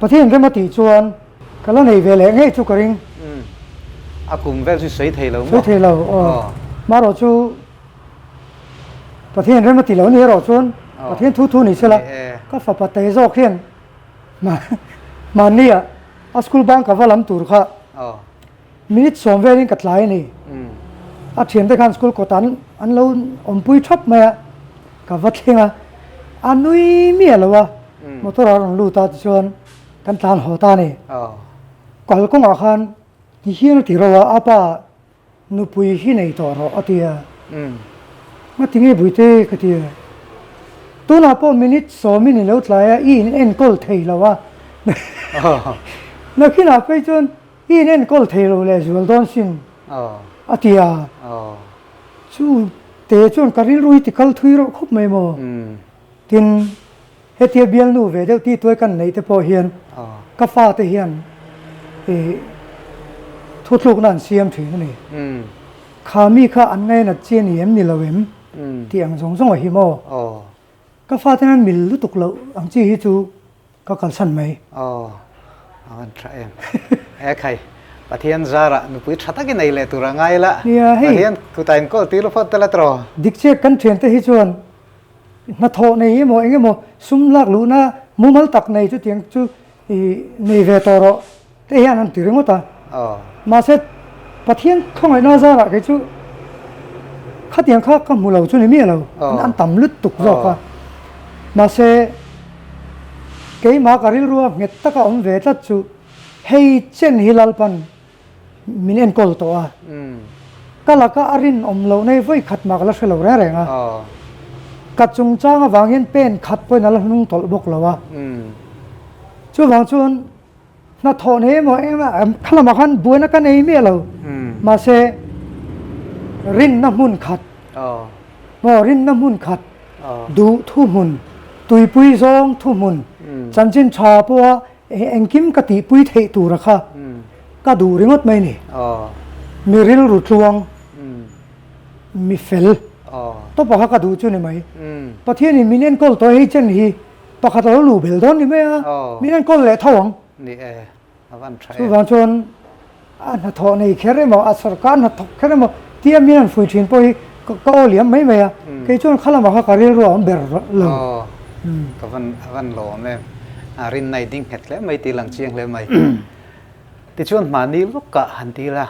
Pathian rem a tih chuan Ka la nei ve leh ngei chu ka ring. Umm. A kum vel chu sawi thei lo maw? Sawi thei lo, aw. Marawh chu Pathian rem a ti lo ni erawh chuan Pathian thu thu ni sela ka fapa te zawk hian mahni ah a school bang ka va lam tur kha minute sawm velin ka tlai a ni. A thiante khan school kawt an an lo awmpui thap mai a, ka va thleng a, a nui miah lo a, motor ah a rawn lut a tichuan Kan tlan haw ta a ni. Kal kawngah khan ti hian a ti ro a, a pa nupui hi nei tawh rawh a ti a. Nga ti nge Buite ka ti a. Tunah pawh minute sawmin i lo tlai a, i in enkawl thei lo a. Nakinah phei chuan i in enkawl thei lo leh zual dawn sin a ti a. Chu te chuan ka rilru hi ti kal thui reuh khawp mai maw. Tin. Hetia bialnu ve deuh tih tuai kan neih te pawh hian ka fate hian ih thutlukna an siam thin a ni. Kha mi kha an ngainat chi a ni em ni lo em tih ang zawng zawng a hi maw? Ka fate hian mil lutuk loh ang chi hi chu ka kalsan mai. Aw, a van tha em. E khai. Pathian zarah nupui tha takin ei leh tur a ngai la. Nia hei. Pathian kutah inkawl tir phawt tel a tawh. Dik chiah kan thiante hi chuan hnathawh nei emaw eng emaw sum lak luhna mumal tak nei chutiang chu i nei ve tawh rawh te hian an ti ringawt a. Mahse Pathian khawngaihna zarah kei chu khatiang kha ka hmu lo chu ni miah lo an tam lutuk zawk a. Mahse keimah ka rilrua nghet taka awm ve tlat chu Hei chen hi Lalpan min enkawl tawh a, ka laka a rinawm loh nei vawi khat mah ka la hre lo reng reng a, ka chungchang avang hian pen khat pawhin a la hnung tawlh bawk lo a, chuvang chuan hnathawh nei emaw engemaw kha lamah khan buaina ka nei miah lo, mahse rinna hmun khat maw rinna hmun khat duh thuhmun tuipui zawng thuhmun chanchin tha pawha Engkim ka tihpui theih tura kha ka duh ringawt mai ni. Mi rilru tluang, mi fel tawpa kha ka duh chu ni mai. Pathianin min enkawl tawh hei chen hi pakhat a lo luh bel dawn ni mai a, min enkawl leh tho ang. Chuvang chuan A hnathawh nei kher emaw, a sorkar hnathawk kher emaw tia min han fui thin pawh hi ka aw liam mai mai a, kei chuan kha lamah kha ka rilru a awm ber lo. Aw, ka van a van lawm em. A rinna i ding nghet hle mai tih lang chiang hle mai. Tichuan mahni lawkah han ti ila,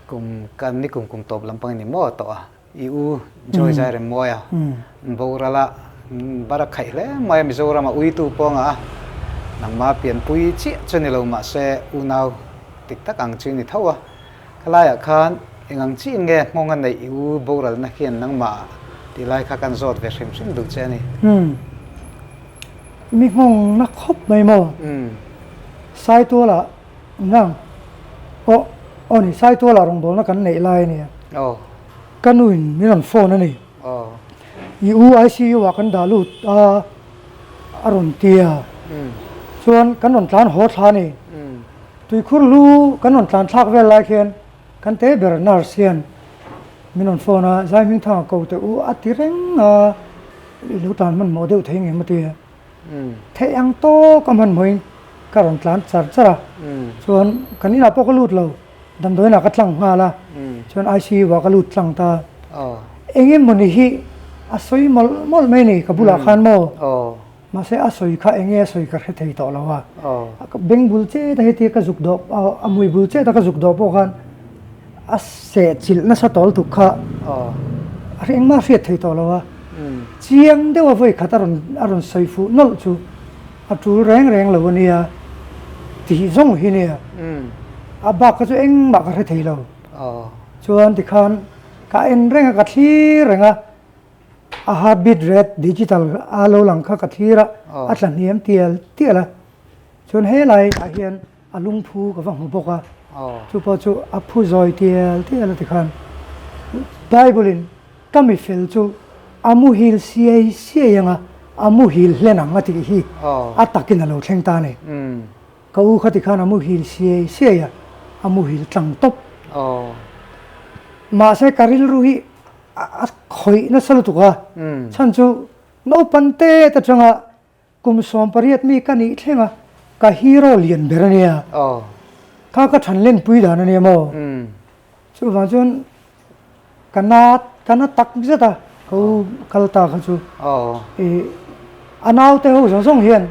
kum kan ni kum kum tawp lampang ni maw tawh a. I u Joy Zai Remmawi a boral a, bar a khaih hle mai a, Mizoram a uitu pawng a, nangmah pianpui chiah chu ni lo mahse unau dik tak ang chu ni tho a, khalaiah khan eng ang chiin nge nghawng a neih i u boralna hian nangmah tih lai kha kan zawt ve hrim hrim duh che a ni. Umm. Mi nghawng na khawp mai maw? Umm. Saitualah nang aw aw ni Saitualah rawngbawlna kan neih lai a nia. Aw. Ka nu in min rawn phone a ni. I u ICU ah kan dah lut a, a rawn ti a. Chuan kan rawn tlan haw thla a ni. Tuikhur lu kan rawn tlan thlak vel lai khian kan te ber nurse hian min rawn phone a, Zaihmingthanga ko teh u a ti reng a, i lo tlan hmanhmawh deuh thei ngem a ti a. Theih ang tawk a hmanhmawhin ka rawn tlan char char a. Chuan kan inah pawh ka lut lo. Damdawiinah ka tlang nghal a, chuan ICU ah ka lut tlang ta. Eng emawni hi a sawi mawlh mawlh mai ni ka bulah khan maw? Mahse a sawi kha eng nge a sawi ka hre thei tawh lo a. Ka beng bul chet a heti ka zuk dawh a mui bul chet a ka zuk dawh pawh khan a seh chilh nasa tawl tuk kha a engmah a hriat thei tawh lo a. Chiang deuh a vawi khat a rawn a rawn sawi fuh nawlh chu. A tul reng reng lo a nia tih zawng hi nia. A bak kha chu engmah ka hre thei lo. Chuan tikhan ka en reng a, ka thlir reng a, a heartbeat rate digital a lo lang kha ka thlir a, a tla hniam tial tial a. Chuan helai ah hian a lungphu ka va hmu bawk a, chu pawh chu a phu zawi tial tial a tikhan Bible in Ka mi fel chu a muhil siai siai anga a muhil hlen ang a tih hi a takin a lo thleng ta a ni. Ka u khati khan a muhil siai siai a, a muhil tlang tawp. Mahse ka rilru hi a khawih nasa lutuk a, chhan chu naupang te atanga Kum 18 mi ka nih thleng a, ka hero lian ber a nia. Kha ka than lenpui dan a nia maw? Chuvang chuan ka na ka na tak zet a, ka u kal ta kha chu. Ih a naute ho zawng zawng hian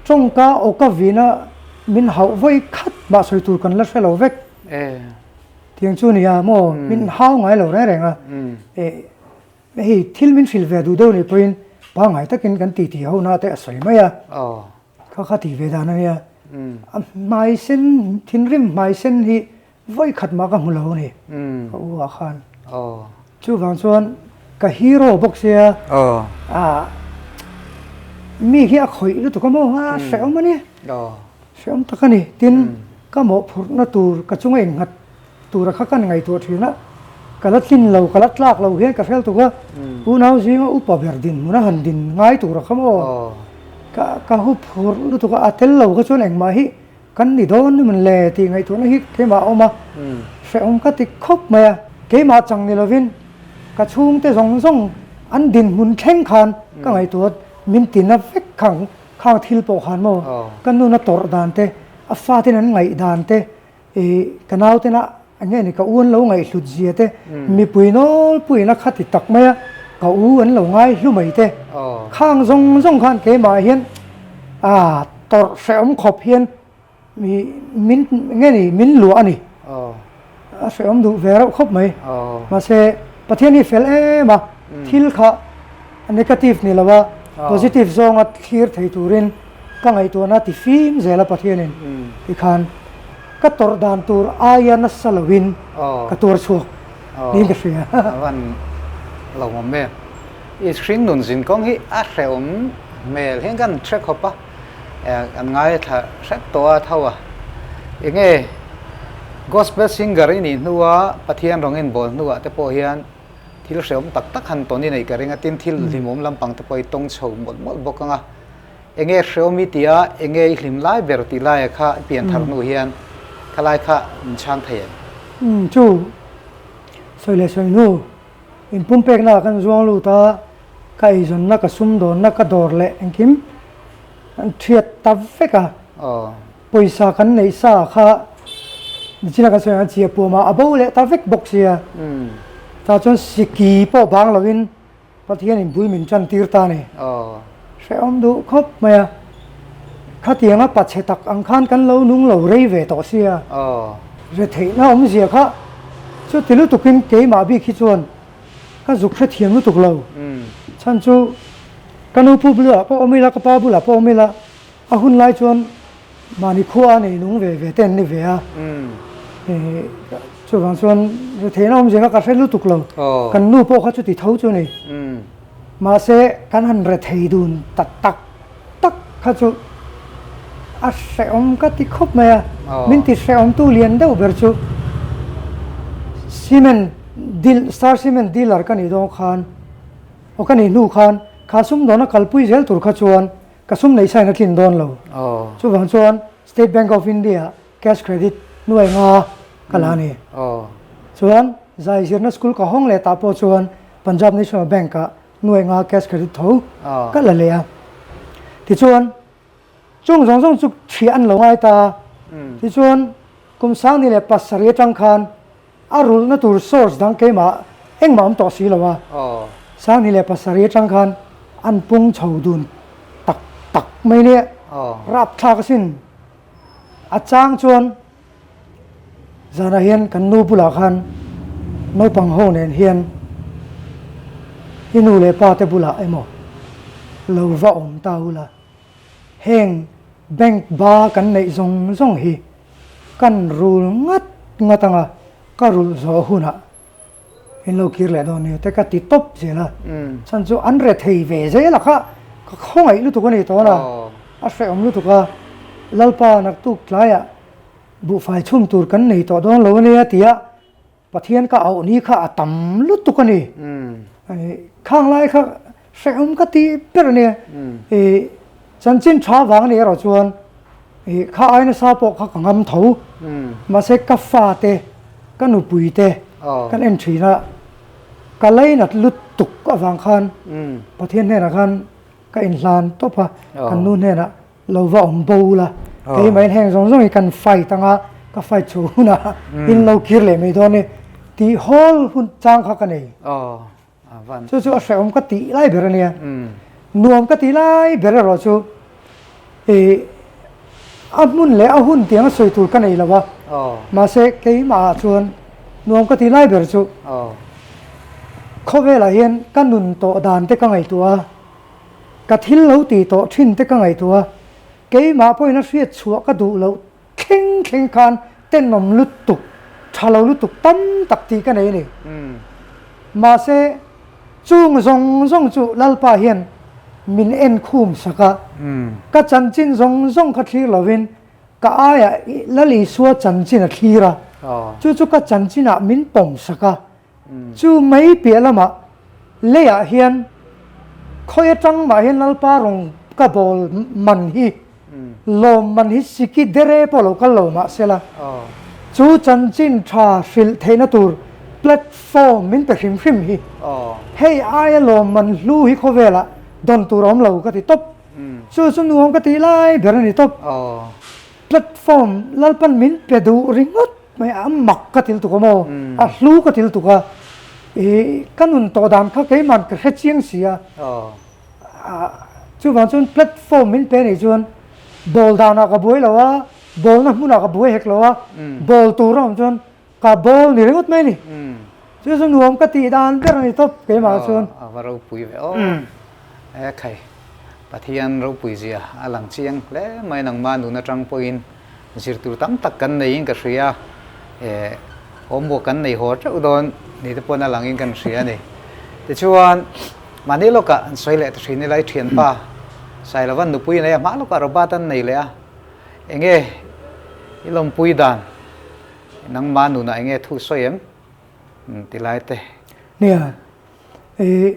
tawngka awka vina min hauh vawi khat mah sawi tur kan la hre lo vek. Tiang chu a nia maw? Min hau ngai lo reng reng a. Ih Hei thil min hrilh ve duh deuh nih pawhin pangngai takin kan titi ho na te a sawi mai a, kha kha tih ve dan a nia. A hmai sen, thinrim hmai sen hi vawi khat mah ka hmu lo a ni, ka u ah khan. Chuvang chuan ka hero bawk sia, mi hi a khawih lutuk a maw, a hrehawm a nia, hrehawm tak a ni. Tin, ka mawhphurhna tur ka chunga innghat Tura kha kan ngaihtuah thin a, ka la tlin lo, ka la tlak lo hian ka hrel tuk a, unau zinga upa ber dinhmun a han din ngai tura kha maw? Ka ka hu phur lutuk a, a tel lo kha chuan engmah hi kan ni dawn ni mawn le tih ngaihtuahna hi keimah a awm a, hrehawm ka ti khawp mai a, keimah chang ni lovin ka chhungte zawng zawng an dinhmun thleng khan ka ngaihtuah min tina vek khang khang thil pawh khan maw ka nuna tawrh dan te. A faten an ngaihdan te, ih ka nautena eng nge ni ka u an lo ngaihhlut zia te, mipui nawlpuiin a khati tak mai a, ka u an lo ngaihlu mai te. Khang zawng zawng khan keimah hian ah tawrh hrehawm khawp hian Mi min nge ni min luah a ni. A hrehawm duh ve reuh khawp mai. Mahse Pathian hi fel em a, thil kha negative ni lo a, positive zawnga thlir thei turin ka ngaihtuahna ti fim zel a Pathianin tikhan ka tawrh dan tur aia nasa loin ka tuar chhuak niin ka hria. A van lo awm em. I hring nun zin kawng hi a hrehawm hmel hian kan hre khawp a. An ngaithla hrep tawh a tho a, enge Gospel singer i nih hnua Pathian rawng inbawl hnuah te pawh hian thil hrehawm tak tak han tawn i neih ka ring a, tin thil hlimawm lampang te pawh i tawng chho mawlh mawlh bawk ang a, enge hrehawm i tih a, enge i hlim lai ber tih laia kha i pian thar hnu hian khalai kha min chhang thei em? Umm chu sawi leh sawi hnu inpumpekna ah kan zuang lut a, ka eizawnna ka sumdawnna ka dawr leh engkim An thiat ta vek a, pawisa kan neih sa kha nichina kan sawi ang chiah puam ah a bo leh ta vek bawk sia. Tah chuan siki pawh bang lovin Pathianin bul min tan tir ta a ni. Hrehawm duh khawp mai a, khatianga pachhe tak ang khan kan lo nung lo rei ve tawh sia. Retheihna awmzia kha chuti lutukin keimah bik hi chuan Ka zuk hrethiam lutuk lo. Chhan chu ka nu pu bulah pawh awm ila, ka pa bulah pawh awm ila, a hun lai chuan mahni khua a nei nung ve ve te an ni ve a. Chuvang chuan retheihna awmzia kha ka hre lutuk lo. Kan nu pawh kha chuti tho chu a ni. Mahse kan han rethei dun ta tak tak kha chu a hrehawm ka ti khawp mai a, min ti hrehawmtu lian deuh ber chu cement deal star cement dealer ka nih dawn khan aw ka nih hnu khan kha sumdawna kalpui zel tur kha chuan ka sum neih sain a tlin dawn lo chuvang chuan State Bank of India cash credit nuai nga ka la a ni chuan zai zirna school ka hawng leh tah pawh chuan Punjab National Bank ah nuai nga cash credit tho ka la leh a. Tichuan, chung zawng zawng chu thiah an lo ngai ta. Tichuan, kum sangni leh pasarih atang khan a rulhna tur source dang keimah engmah awm tawh si lo a. Sangni leh pasarih atang khan an pung chho dun tak tak mai nia. Rapthlak asin. A chang chuan Zanah hian kan nu bulah khan naupang ho nen hian i nu leh pa te bulah emaw lo va awm ta ula, heng bank ba kan neih zawng zawng hi kan rul ngat ngat anga ka rulh zawh hunah in lo kir leh dawn nia te ka ti tawp zel a, chhan chu an re thei ve zel a kha ka khawngaih lutuk a ni tawn a, a hrehawm lutuk a, Lalpa naktuk tlaiah buhfai chhum tur kan nei tawh dawn lo a nia tia Pathian ka auh ni kha a tam lutuk a ni, khang lai kha hrehawm ka ti ber a nia, i chanchin tha vang a ni erawh chuan I kha ai nasa pawh kha ka ngam tho. Mahse ka fate, ka nupui te kan en thin a, ka lainat lutuk avang khan Pathian hnenah khan ka inhlan tawp a, kan nu hnenah lo va awm bo la, keimah in heng zawng zawng hi kan fight anga ka fight chhuh hunah in lo kir leh mai dawn ni tih hawl hun chang kha ka nei. Chu chu a hrehawm ka tih lai ber a nia. Nuam ka tih lai ber erawh chu ih a hmun leh a hun tiang a sawi tur ka nei lo a. Mahse keimah ah chuan nuam ka tih lai ber chu khawvelah hian ka nun tawh dan te ka ngaihtuah a, ka thil lo tih tawh thin te ka ngaihtuah a, keimah pawhin a hriat chhuah ka duh loh Thleng thleng khan tenawm lutuk, tha lo lutuk tam tak tih ka nei a ni. Mahse, chung zawng zawng chu Lalpa hian min en khum sak a, ka chanchin zawng zawng kha thlir lovin ka aiah Lal Isua chanchin a thlir a, chu chu ka chanchinah min pawm sak a, Chu mai piah lamah leiah hian khawi atang mah hian Lalpa rawng ka bawl man hi lawm man hi siki dere pawh lo kal lo mah sela chu chanchin tha hrilh theihna tur platform min pe hrim hrim hi hei aia lawm man hlu hi khawvelah dawn tur a awm lo ka ti tawp. Chu chu nuam ka tih lai ber a ni tawp. Platform Lalpan min pe duh ringawt mai a mak ka til tuk a maw? A hlu ka til tuk a. I ka nun tawh dan kha keiman ka hre chiang si a. Chuvang chuan platform min pe nih chuan bawl danah ka buai lo a, bawlna hmunah ka buai hek lo a, bawl tur a awm chuan Ka bawl ni ringawt mai ni. Chu chu nuam ka tih dan ber a ni tawp keimah chuan. A va ropui ve aw. E khai, Pathian ropui zia a lang chiang hle mai nangmah nun atang pawhin zir tur tam tak kan neiin ka hria. E homework kan nei haw teuh dawn ni te pawn a langin kan hria a ni. Tichuan mahni lawkah an sawi leh ta thin ila i thianpa Sailovan nupui a nei a, hma lawkah Robert an nei leh a. Enge i lawmpui dan? Nangmah nunah enge thu sawi em? Ti lai te. Nia, i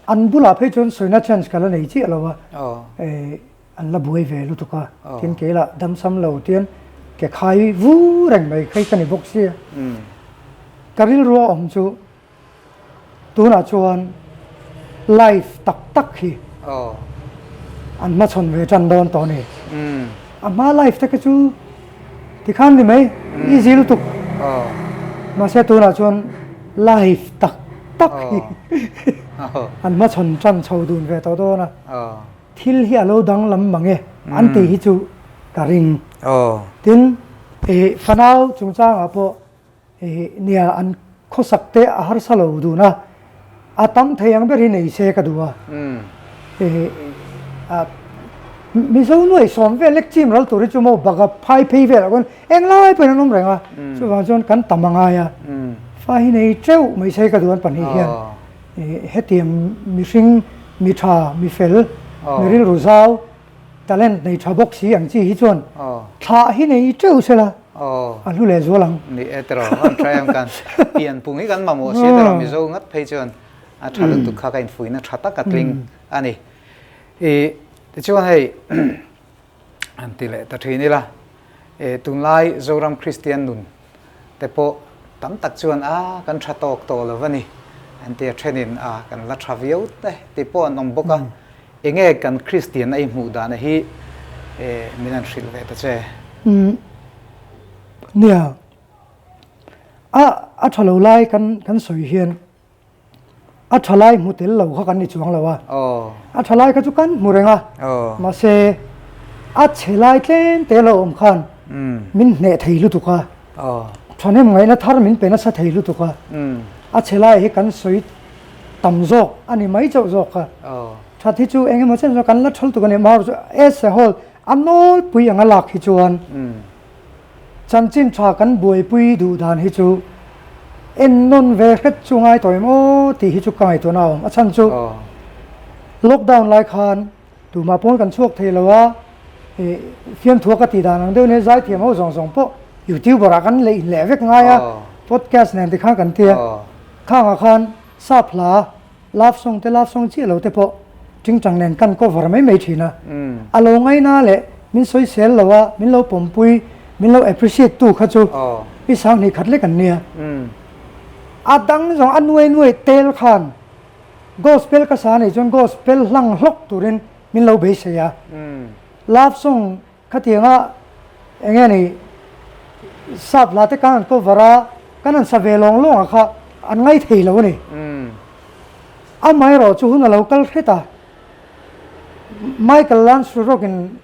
an bulah phei chuan sawina chance ka la nei chiah lo a, i an la buai ve lutuk a, tin kei lah damsam lo tian ke khai vu reng mai khai ka ni bawk sia. Ka rilru a awm chu Tunah chuan life tak tak hi an hmachhawn ve tan dawn tawh a ni. A hma life te kha chu tikhan ni mai, easy lutuk. Mahse tunah chuan life tak tak hi an hmachhawn tan chho dun ve tawh dawn a. Thil hi a lo danglam mang e an tih hi chu ka ring. Tin, fanau chungchangah pawh Nia, an khawsak te a harsa lo dun a, a tam thei ang ber hi nei se ka duh a. Mizo nuai sawm vel lek chim ral tur hi chu maw bak a phai phei vel ah khawn englai pawhin an awm reng a, chuvang chuan kan tam a ngai a, fa hi nei teuh mai se ka duh an pahnih hian hetiang mihring mi tha, mi fel, mi rilru zau, Talent nei tha bawk si ang chi hi chuan thlah hi nei teuh se la a hlu leh zual ang. Ni e tiraw, an tha em kan pianpung hi kan mamawh si tiraw Mizo ngat phei chuan a tha lutuk kha ka infuihna tha tak a tling a ni. I tichuan hei an ti leh ta thin ila tunlai Zoram Kristian nun te pawh tam tak chuan a kan tha tawk tawh lo a ni an ti a thenin a kan la tha viau te tih pawh an awm bawk a. Enge kan Kristian a i hmuh dana hi min han hrilh ve ta che? Umm nia, a a tha lo lai kan kan sawi hian a tha lai hmu tel lo kha kan ni chuang lo a, a tha lai kha chu kan hmu reng a, mahse a chhe lai tlem te lo awm khan min hneh thei lutuk a, thahnem ngaihna thar min pe nasa thei lutuk a, a chhe lai hi kan sawi tam zawk a ni mai chauh zawk kha. That hi chu eng emaw chen chuan kan la thal tuk a ni. Amaherawhchu chu as a whole a nawlpui anga lak hi chuan chanchin tha kan buaipui duh dan hi chu en nawn ve hret chu ngai tawh em aw tih hi chu ka ngaihtuahna a awm. A chhan chu lockdown lai khan tumah pawn kan chhuak thei lo a, fiamthua ka tih dan ang deuh nia zaithiam ho zawng zawng pawh youtuber ah kan leh inleh vek ngai a, podcast nen tikhan kan ti a. Khangah khan sap hla, love song te love song chiah lo te pawh tingtang nen kan cover mai mai thin a. A lo ngaina leh min sawisel lo a, min lo pawmpui, min lo appreciate tu kha chu i sanghnih khat lek an nia. A dang zawng a nuai nuai tel khan gospel ka sa nei chuan gospel hlang hlawk turin min lo beisei a. Love song Khatianga eng nge ni sap hla te kan han cover a, kan han sa ve lawng lawng a kha an ngai thei lo a ni. Amaherawh chu hun a lo kal hret a, Michael Lansrock in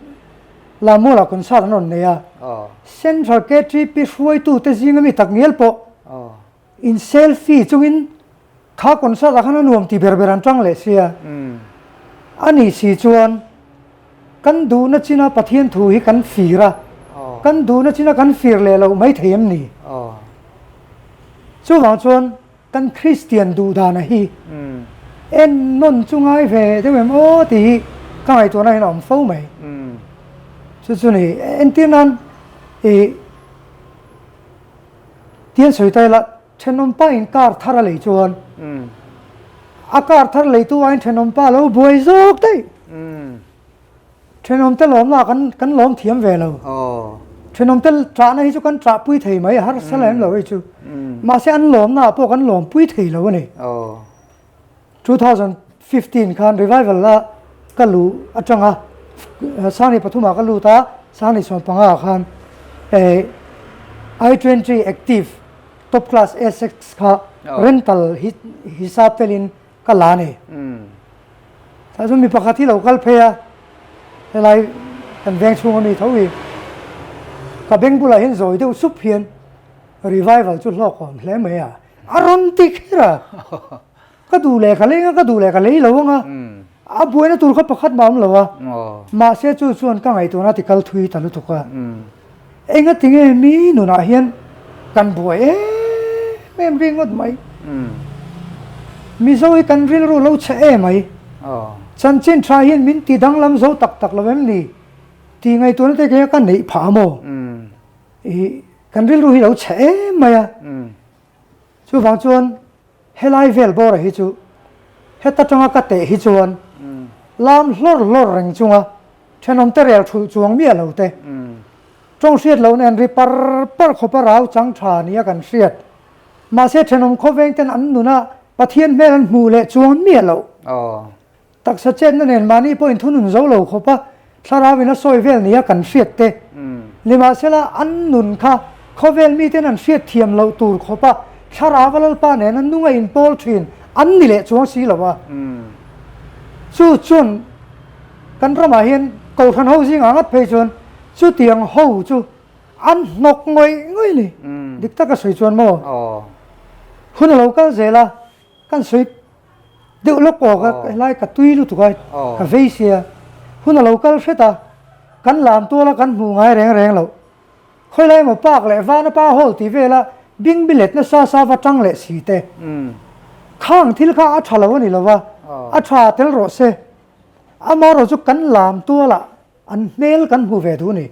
Lammualah concert an rawn nei a, Central KTP hruaitute zinga mi tak ngial pawh In selfie chungin kha concert ah khan a nuam ti ber ber an tang leh sia. A nih si chuan kan duhna china Pathian thu hi kan fir a, kan duhna china kan fir leh loh mai thei em ni? Chuvang chuan kan Kristian duhdana hi en nawn chu ngai ve deuh em aw tih hi ka ngaihtuahna hian a awm fo mai. Chu chu ni entir nan ih Tian sawi ta ila, thenawmpa in car thar a lei chuan a car thar leitu aiin thenawmpa a lo buai zawk daih. Thenawmte lawmna kan kan lawm thiam ve lo. Thenawmte ṭahna hi chu kan ṭahpui thei mai, harsa lem lo hei chu. Mahse an lawmnaah pawh kan lawmpui thei lo a ni. 2015 khan revival a ka luh atanga Sangni pathumah ka lut a. 2015 ah khan i 20 active top class SX kha rental hisap telin ka la a ni. Tah chuan mi pakhat hi lo kal phei a, helai kan veng chhunga mi tho hi ka beng bulah hian zawi deuh sup hian revival chu hlawk awm hle mai a, a rawn ti kher a. Ka duh leh ka lei anga, ka duh leh ka lei lo anga, a buaina tur kha pakhat mah awm lo a, mahse chu chuan ka ngaihtuahna ti kal thui ta lutuk a. Engatinge mi nunah hian kan buai em em ri ngawt mai. Mizo hi kan rilru lo chhe em ai. Chanchin tha hian min ti danglam zo tak tak lo em ni? Tih ngaihtuahna te kha ka neih phah maw? Ih, kan rilru hi lo chhe em mai a. Chuvang chuan helai vel bawra hi chu heta tanga ka teh hi chuan lam hlawr hlawr reng chunga thenawm te rel thulh chuang miah lo te tawng hriat loh nen ri par par khawpa rau chang tha nia kan hriat. Mahse thenawm khawveng ten an nuna Pathian hmel an hmuh leh chuang miah loh. Taksa chetna nen mahni pawhin thunun zo lo khawp a, thlarau in a sawi vel nia kan hriat te. Nimahsela, an nun kha khawvel miten an hriat thiam loh tur khawp a, thlarau a Lalpa nena nung a inpawl thin an ni leh chuang si lo a. Chu chuan kan ramah hian Kohhran ho zingah ngat phei chuan chutiang ho chu an hnawk ngawih ngawih ni. Dik taka sawi chuan maw? Hun a lo kal zel a, kan sawi deuh lawk aw ka helai ka tui lutuk a ka vei sia hun a lo kal hret a kan lam tual a kan hmuh ngai reng reng loh khawilai emaw park leh vana pa hall tih vel a bing bilet nasa sa va tang leh si te khang thil kha a tha lo a ni lo va a tha tel rawh se amaherawhchu chu kan lam tual ah An hmel kan hmu ve duh a ni.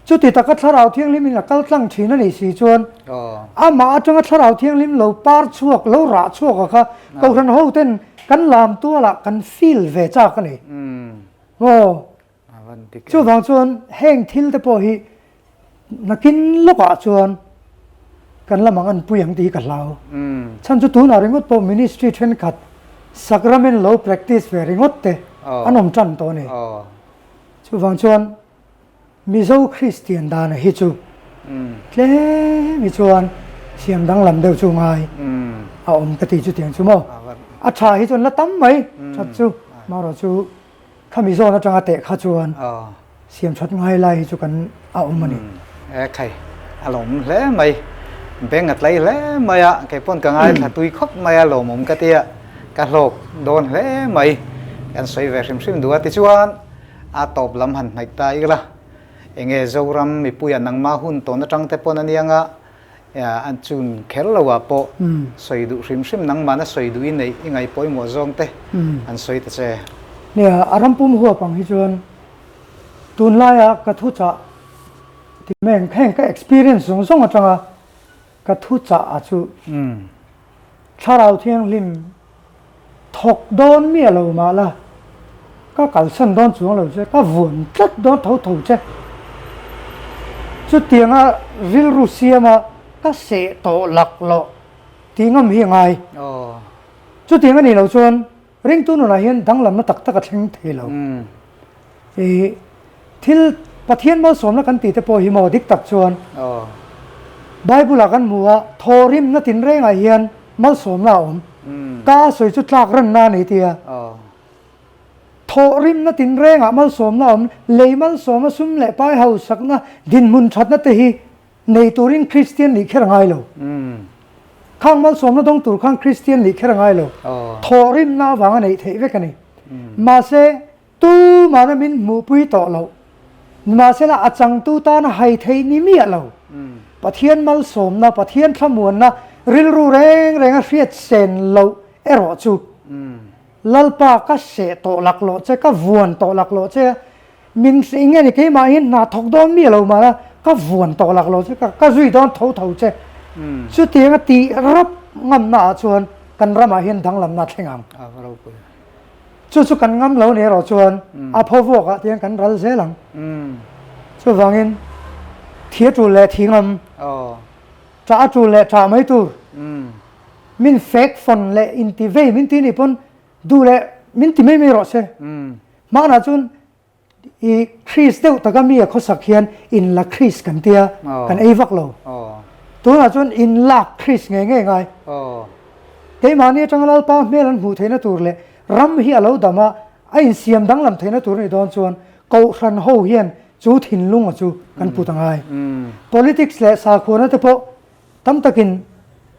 Chuti taka Thlarau Thianghlim in a kal tlang thin a nih si chuan amah atanga Thlarau Thianghlim lo par chhuak, lo rah chhuak a kha Kohhran ho ten kan lam tualah kan feel ve chak a ni. Aw. Chuvang chuan heng thil te pawh hi Nakin lawkah chuan kan la mang an pui ang tih hi ka hlau. Chhan chu tunah ringawt pawh ministry thenkhat sacrament lo practice ve ringawt te an awm tan tawh a ni. Chuvang chuan Mizo Kristian dana hi chu tlem hi chuan siam danglam deuh chu ngai a awm ka ti chutiang chu maw. A tha hi chuan la tam mai that chu marawh chu Khami zawn atanga teh kha chuan siam that ngai lai hi chu kan a awm a ni. E khai, a lawm hle mai. Beng a tlai hle mai a, kei pawn ka ngaithla tui khawp mai a, lawmawm ka ti a, ka hlawk dawn hle mai. Kan sawi ve hrim hrim duh a, tichuan a tawp lam han hnaih ta ila, enge Zoram mipuia nangma hun tawn atang te pawn a nia nga, An chun kher lo ah pawh sawi duh hrim hrim nangmahna sawi duh i neih i ngaih pawimawh zawng te an sawi ta che. Nia, a ram pum huap ang hi chuan tunlaia ka thuchah ti mai ang, heng ka experience zawng zawng atanga ka thuchah a chu Thlarau Thianghlim thawk dawn miah lo mah la, ka kalsan dawn chuang lo che, ka vuan tlat dawn tho tho che. Chutianga rilru siama ka seh tawh lak loh tih ngam hi a ngai. Chutiang a nih loh chuan Ringtu nunah hian danglamna tak tak a thleng thei lo. I thil Pathian malsawmna kan tih te pawh hi maw dik tak chuan Bible ah kan hmu a, thawhrimna tinrengah hian malsawmna a awm. Ka a sawi chu tlak ranna a ni ti a. Thawhrimna tinrengah malsawmna a awm, lei malsawmna sum leh pai hausakna dinhmun thatna te hi Nei turin Kristian nih kher a ngai lo. Khang malsawmna dawng tur khan Kristian nih kher a ngai lo. Thawhrimna avanga neih theih vek a ni. Mahse, tumahna min hmuhpui tawh loh. Nimahsela, a changtu tana hai theih ni miah lo. Pathian malsawmna, Pathian thlamuanna rilru reng renga hriat sen loh erawh chu Lalpa ka seh tawh laklawh che, ka vuan tawh laklawh che a, Min hrilh nge ni keimah hi hna thawk dawn mi lo mah la ka vuan tawh lak lo che ka zui dawn tho tho che. Chutiang a tih rap ngamna ah chuan kan ramah hian danglamna a thleng ang. Chu chu kan ngam lo ni erawh chuan a pho vuak ah tiang kan ral zel ang. Chuvangin thi a tul leh thi ngam, ṭah a tul leh ṭah mai tur, min fek fawn leh inti vei min ti nih pawn duh leh min ti mai mai rawh se. Hmanah chuan I Kris deuh taka mi a khawsak hian in la Kris kan tia, kan ei vak lo. Tunah chuan in lak Kris ngei ngei ngai. Keimahni atanga Lalpa hmel an hmuh theihna tur leh ram hi a lo dam a, a insiam danglam theihna tur a nih dawn chuan Kohhran ho hian chu thinlunga chu kan put a ngai. Politics leh sakhuana te pawh Tam takin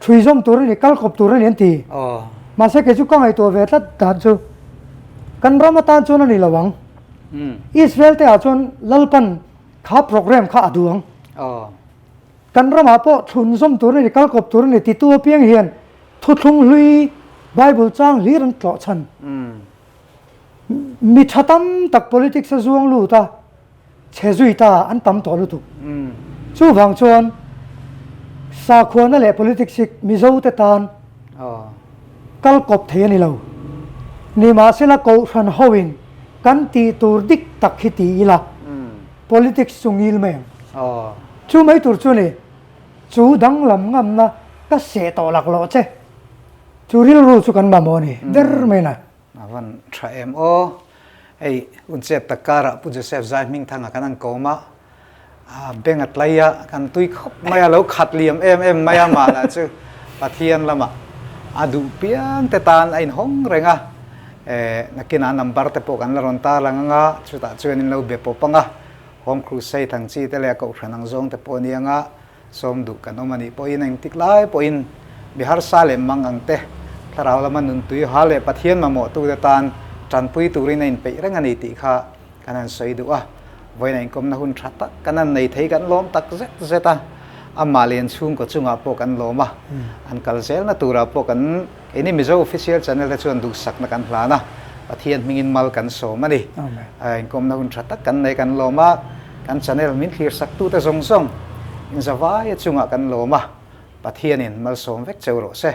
ṭhui zawm tur a ni, kal kawp tur a ni an ti. Mahse kei chu ka ngaihtuah ve tlat dan chu kan ram atan chuan a ni lo ang. Israel te ah chuan Lalpan kha program kha a duh ang. Kan ramah pawh thlun zawm tur a ni, kal kawp tur a ni titu apiang hian thuthlung hlui Bible chang hlir an tlawh chhan. Mi tha tam tak politics a zuang lut a. Chhe zui ta an tam tawh lutuk. Chuvang chuan sakhuana leh politics hi Mizo te tan kal kawp thei a ni lo. Nimahsela Kohhran hoin kan tih tur dik tak hi ti ila politics chu ngil mai ang. Chu mai tur chu ni, chu danglam ngamna ka seh tawh laklawh che. Chu rilru chu kan mamawh a ni ber mai na. A van tha em aw. Hei Uncep tak karah Pu Joseph Zai Hmingthanga kan an kawm a, a beng a tlai a, kan tui khawp mai a, lo khat liam em em mai a mah lah chu Pathian lamah a duh piang te tan a inhawng reng a, eh nakinah number te pawh kan la rawn tar lang anga chutah chuan in lo be pawp anga Home Crusade ang chi te leh a kohhran ang zawng te pawh a ni anga Sawm duh kan awm a nih pawhin engtik lai pawhin mi harsa leh mang ang te, thlarau lama nuntui ha leh Pathian mamawhtute tan tanpui turin a inpeih reng a ni tih kha kan han sawi duh a. Vawiin a inkawmna hun tha tak kan han nei thei kan lawm tak zet zet a, amah leh an chhungkaw chungah pawh kan lawm a, an kal zelna turah pawh kan Keini Mizo Official Channel te chuan duhsakna kan hlan a, Pathian hmingin mal kan sawm a ni. Inkawmna hun tha tak kan nei kan lawm a, kan channel min thlirsaktute zawng zawng inzavaia chungah kan lawm a, Pathianin malsawm vek cheu rawh se.